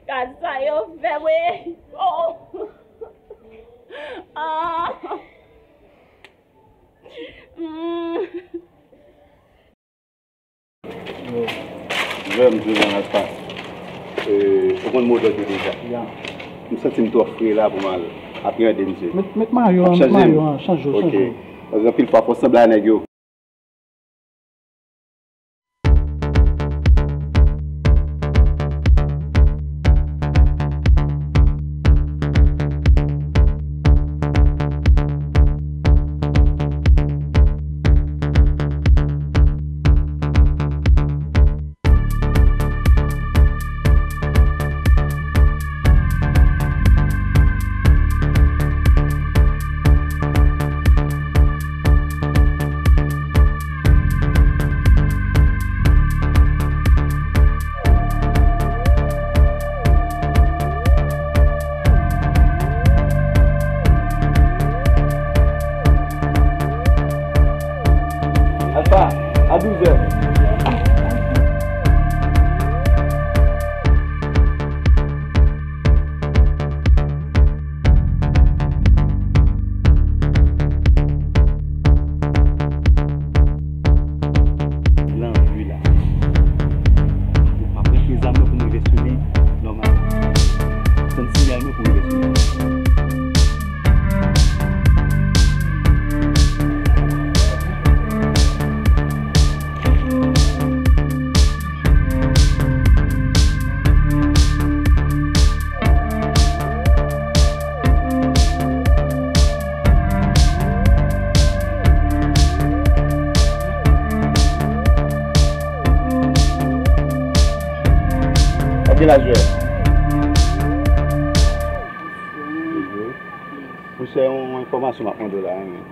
Gad sa yo fè mwen! O! Ah! Mm. Jwè m jwe nan Alfa. E, ou konn mo dòt yo deja? Ya. M santi m twò fre la pou m al apre yon de misye. Met, met mayo an, met mayo an, chanje w, chanje w. Ok. Paske anpil fwa fò sanble a nèg yo. Alpha, à douze heures. Nan vi la. Ou pa prete zam nan pou m rive sou li nòmalman. Tann siyal mwen pou m rive sou li. Ak gen laj ou ye? Monchè, yon enfòmasyon m ap mande w la, men.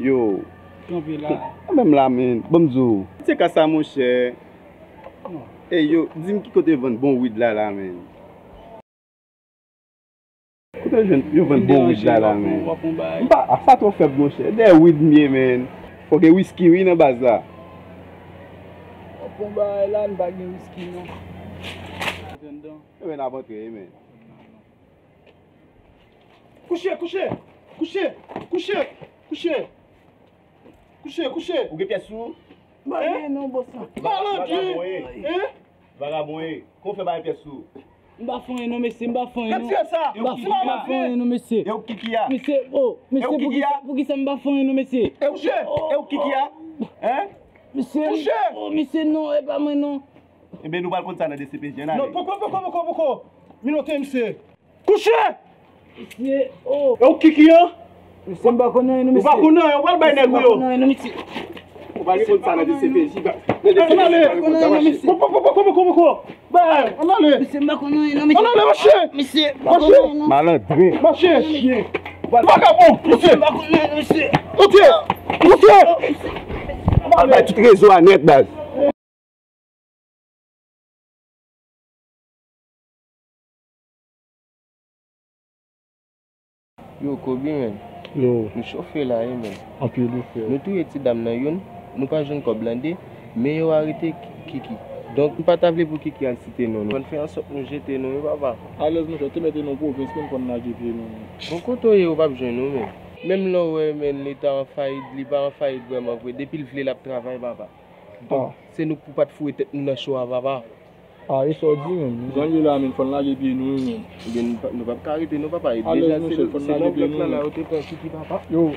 Yo. Kanpe la. Menm la, men. Ban m di w. Se ka sa, monchè. Ey, yo, di m ki kote vann bon wid la, la, men. Kote yo jwenn, yo vann bon wid la, la, men. M pa, a, sa twò fèb, monchè. Dèyè wid m ye, men. Fò gen wiski, wi, nan baz la. W ap pran bagay la, n pa gen wiski, non. Ebyen, n ap antre, men. Kouche, kouche, kouche, kouche, kouche. Kouche, kouche. Ou gen pyès sou ou? M pa gen non, bòs la. Malandren. Vagabon ye. Hein? Vagabon ye. Kòman w fè pa gen pyès sou ou? M pa fè anyen non, mesye, m pa fè anyen non. Gad sa. M pa fè anyen non, mesye. E ou ki ki a? Mesye, oh, mesye, poukisa, poukisa m pa fè anyen non, mesye? E ou ki ki a? Hein? Mesye, oh, mesye, non, e pa mwen non. Ebyen, nou pral konn sa nan D C P J, ann ale. Non, poko, poko, poko, poko. Minote, mesye. Kouche! Mesye, oh! E ou ki ki a? Mesye, m pa konn anyen, non, mesye. Ou pa konn anyen, ou pral bay nèg ou yo. Mesye, m pa konn anyen, non, mesye. Ou pral konn sa nan D C P J. Ann ale. Ann ale, mesye. Poko, poko, poko, poko. Bay, ann ale. Mesye, m pa konn anyen, non, mesye. Ann ale, mache. Mesye, m pa konn anyen, non. Malandren. Mache, chyen. Vagabon, mesye. Mesye, m pa konn anyen, non, mesye. Kote? Kote? Al bay tout rezo a nèt, baz. Yo, Kobe, men. Yo. Nou chofe la, wi, men. Anpil, wi, frè. Nou touye ti dam nan youn, nou pa jwenn kòb lan de, men yo arete Ki-, Kiki. Donk, nou pa ta vle pou Kiki al site non nou. Fò n fè ansòt nou jete non, wi, papa. Alèz, monchè, ou te mete nou pwovens, men fò n lage pye nou. Bon, kote w ye, ou p ap jwenn nou, men. Menm lè w wè, men, Leta an fayit, li pa an fayit vrèman vre. Depi l vle, l ap travay, papa. Donk, se nou k pou pa t foure tèt nou nan cho a, papa. A, e sa w di, menm. Jan l ye la, menm, fò n lage pye nou, wi, menm. Ebyen, nou p ap ka rete, non, papa. E deja, se, se nan blòk lan la, yo te pran Kiki, papa. Yo.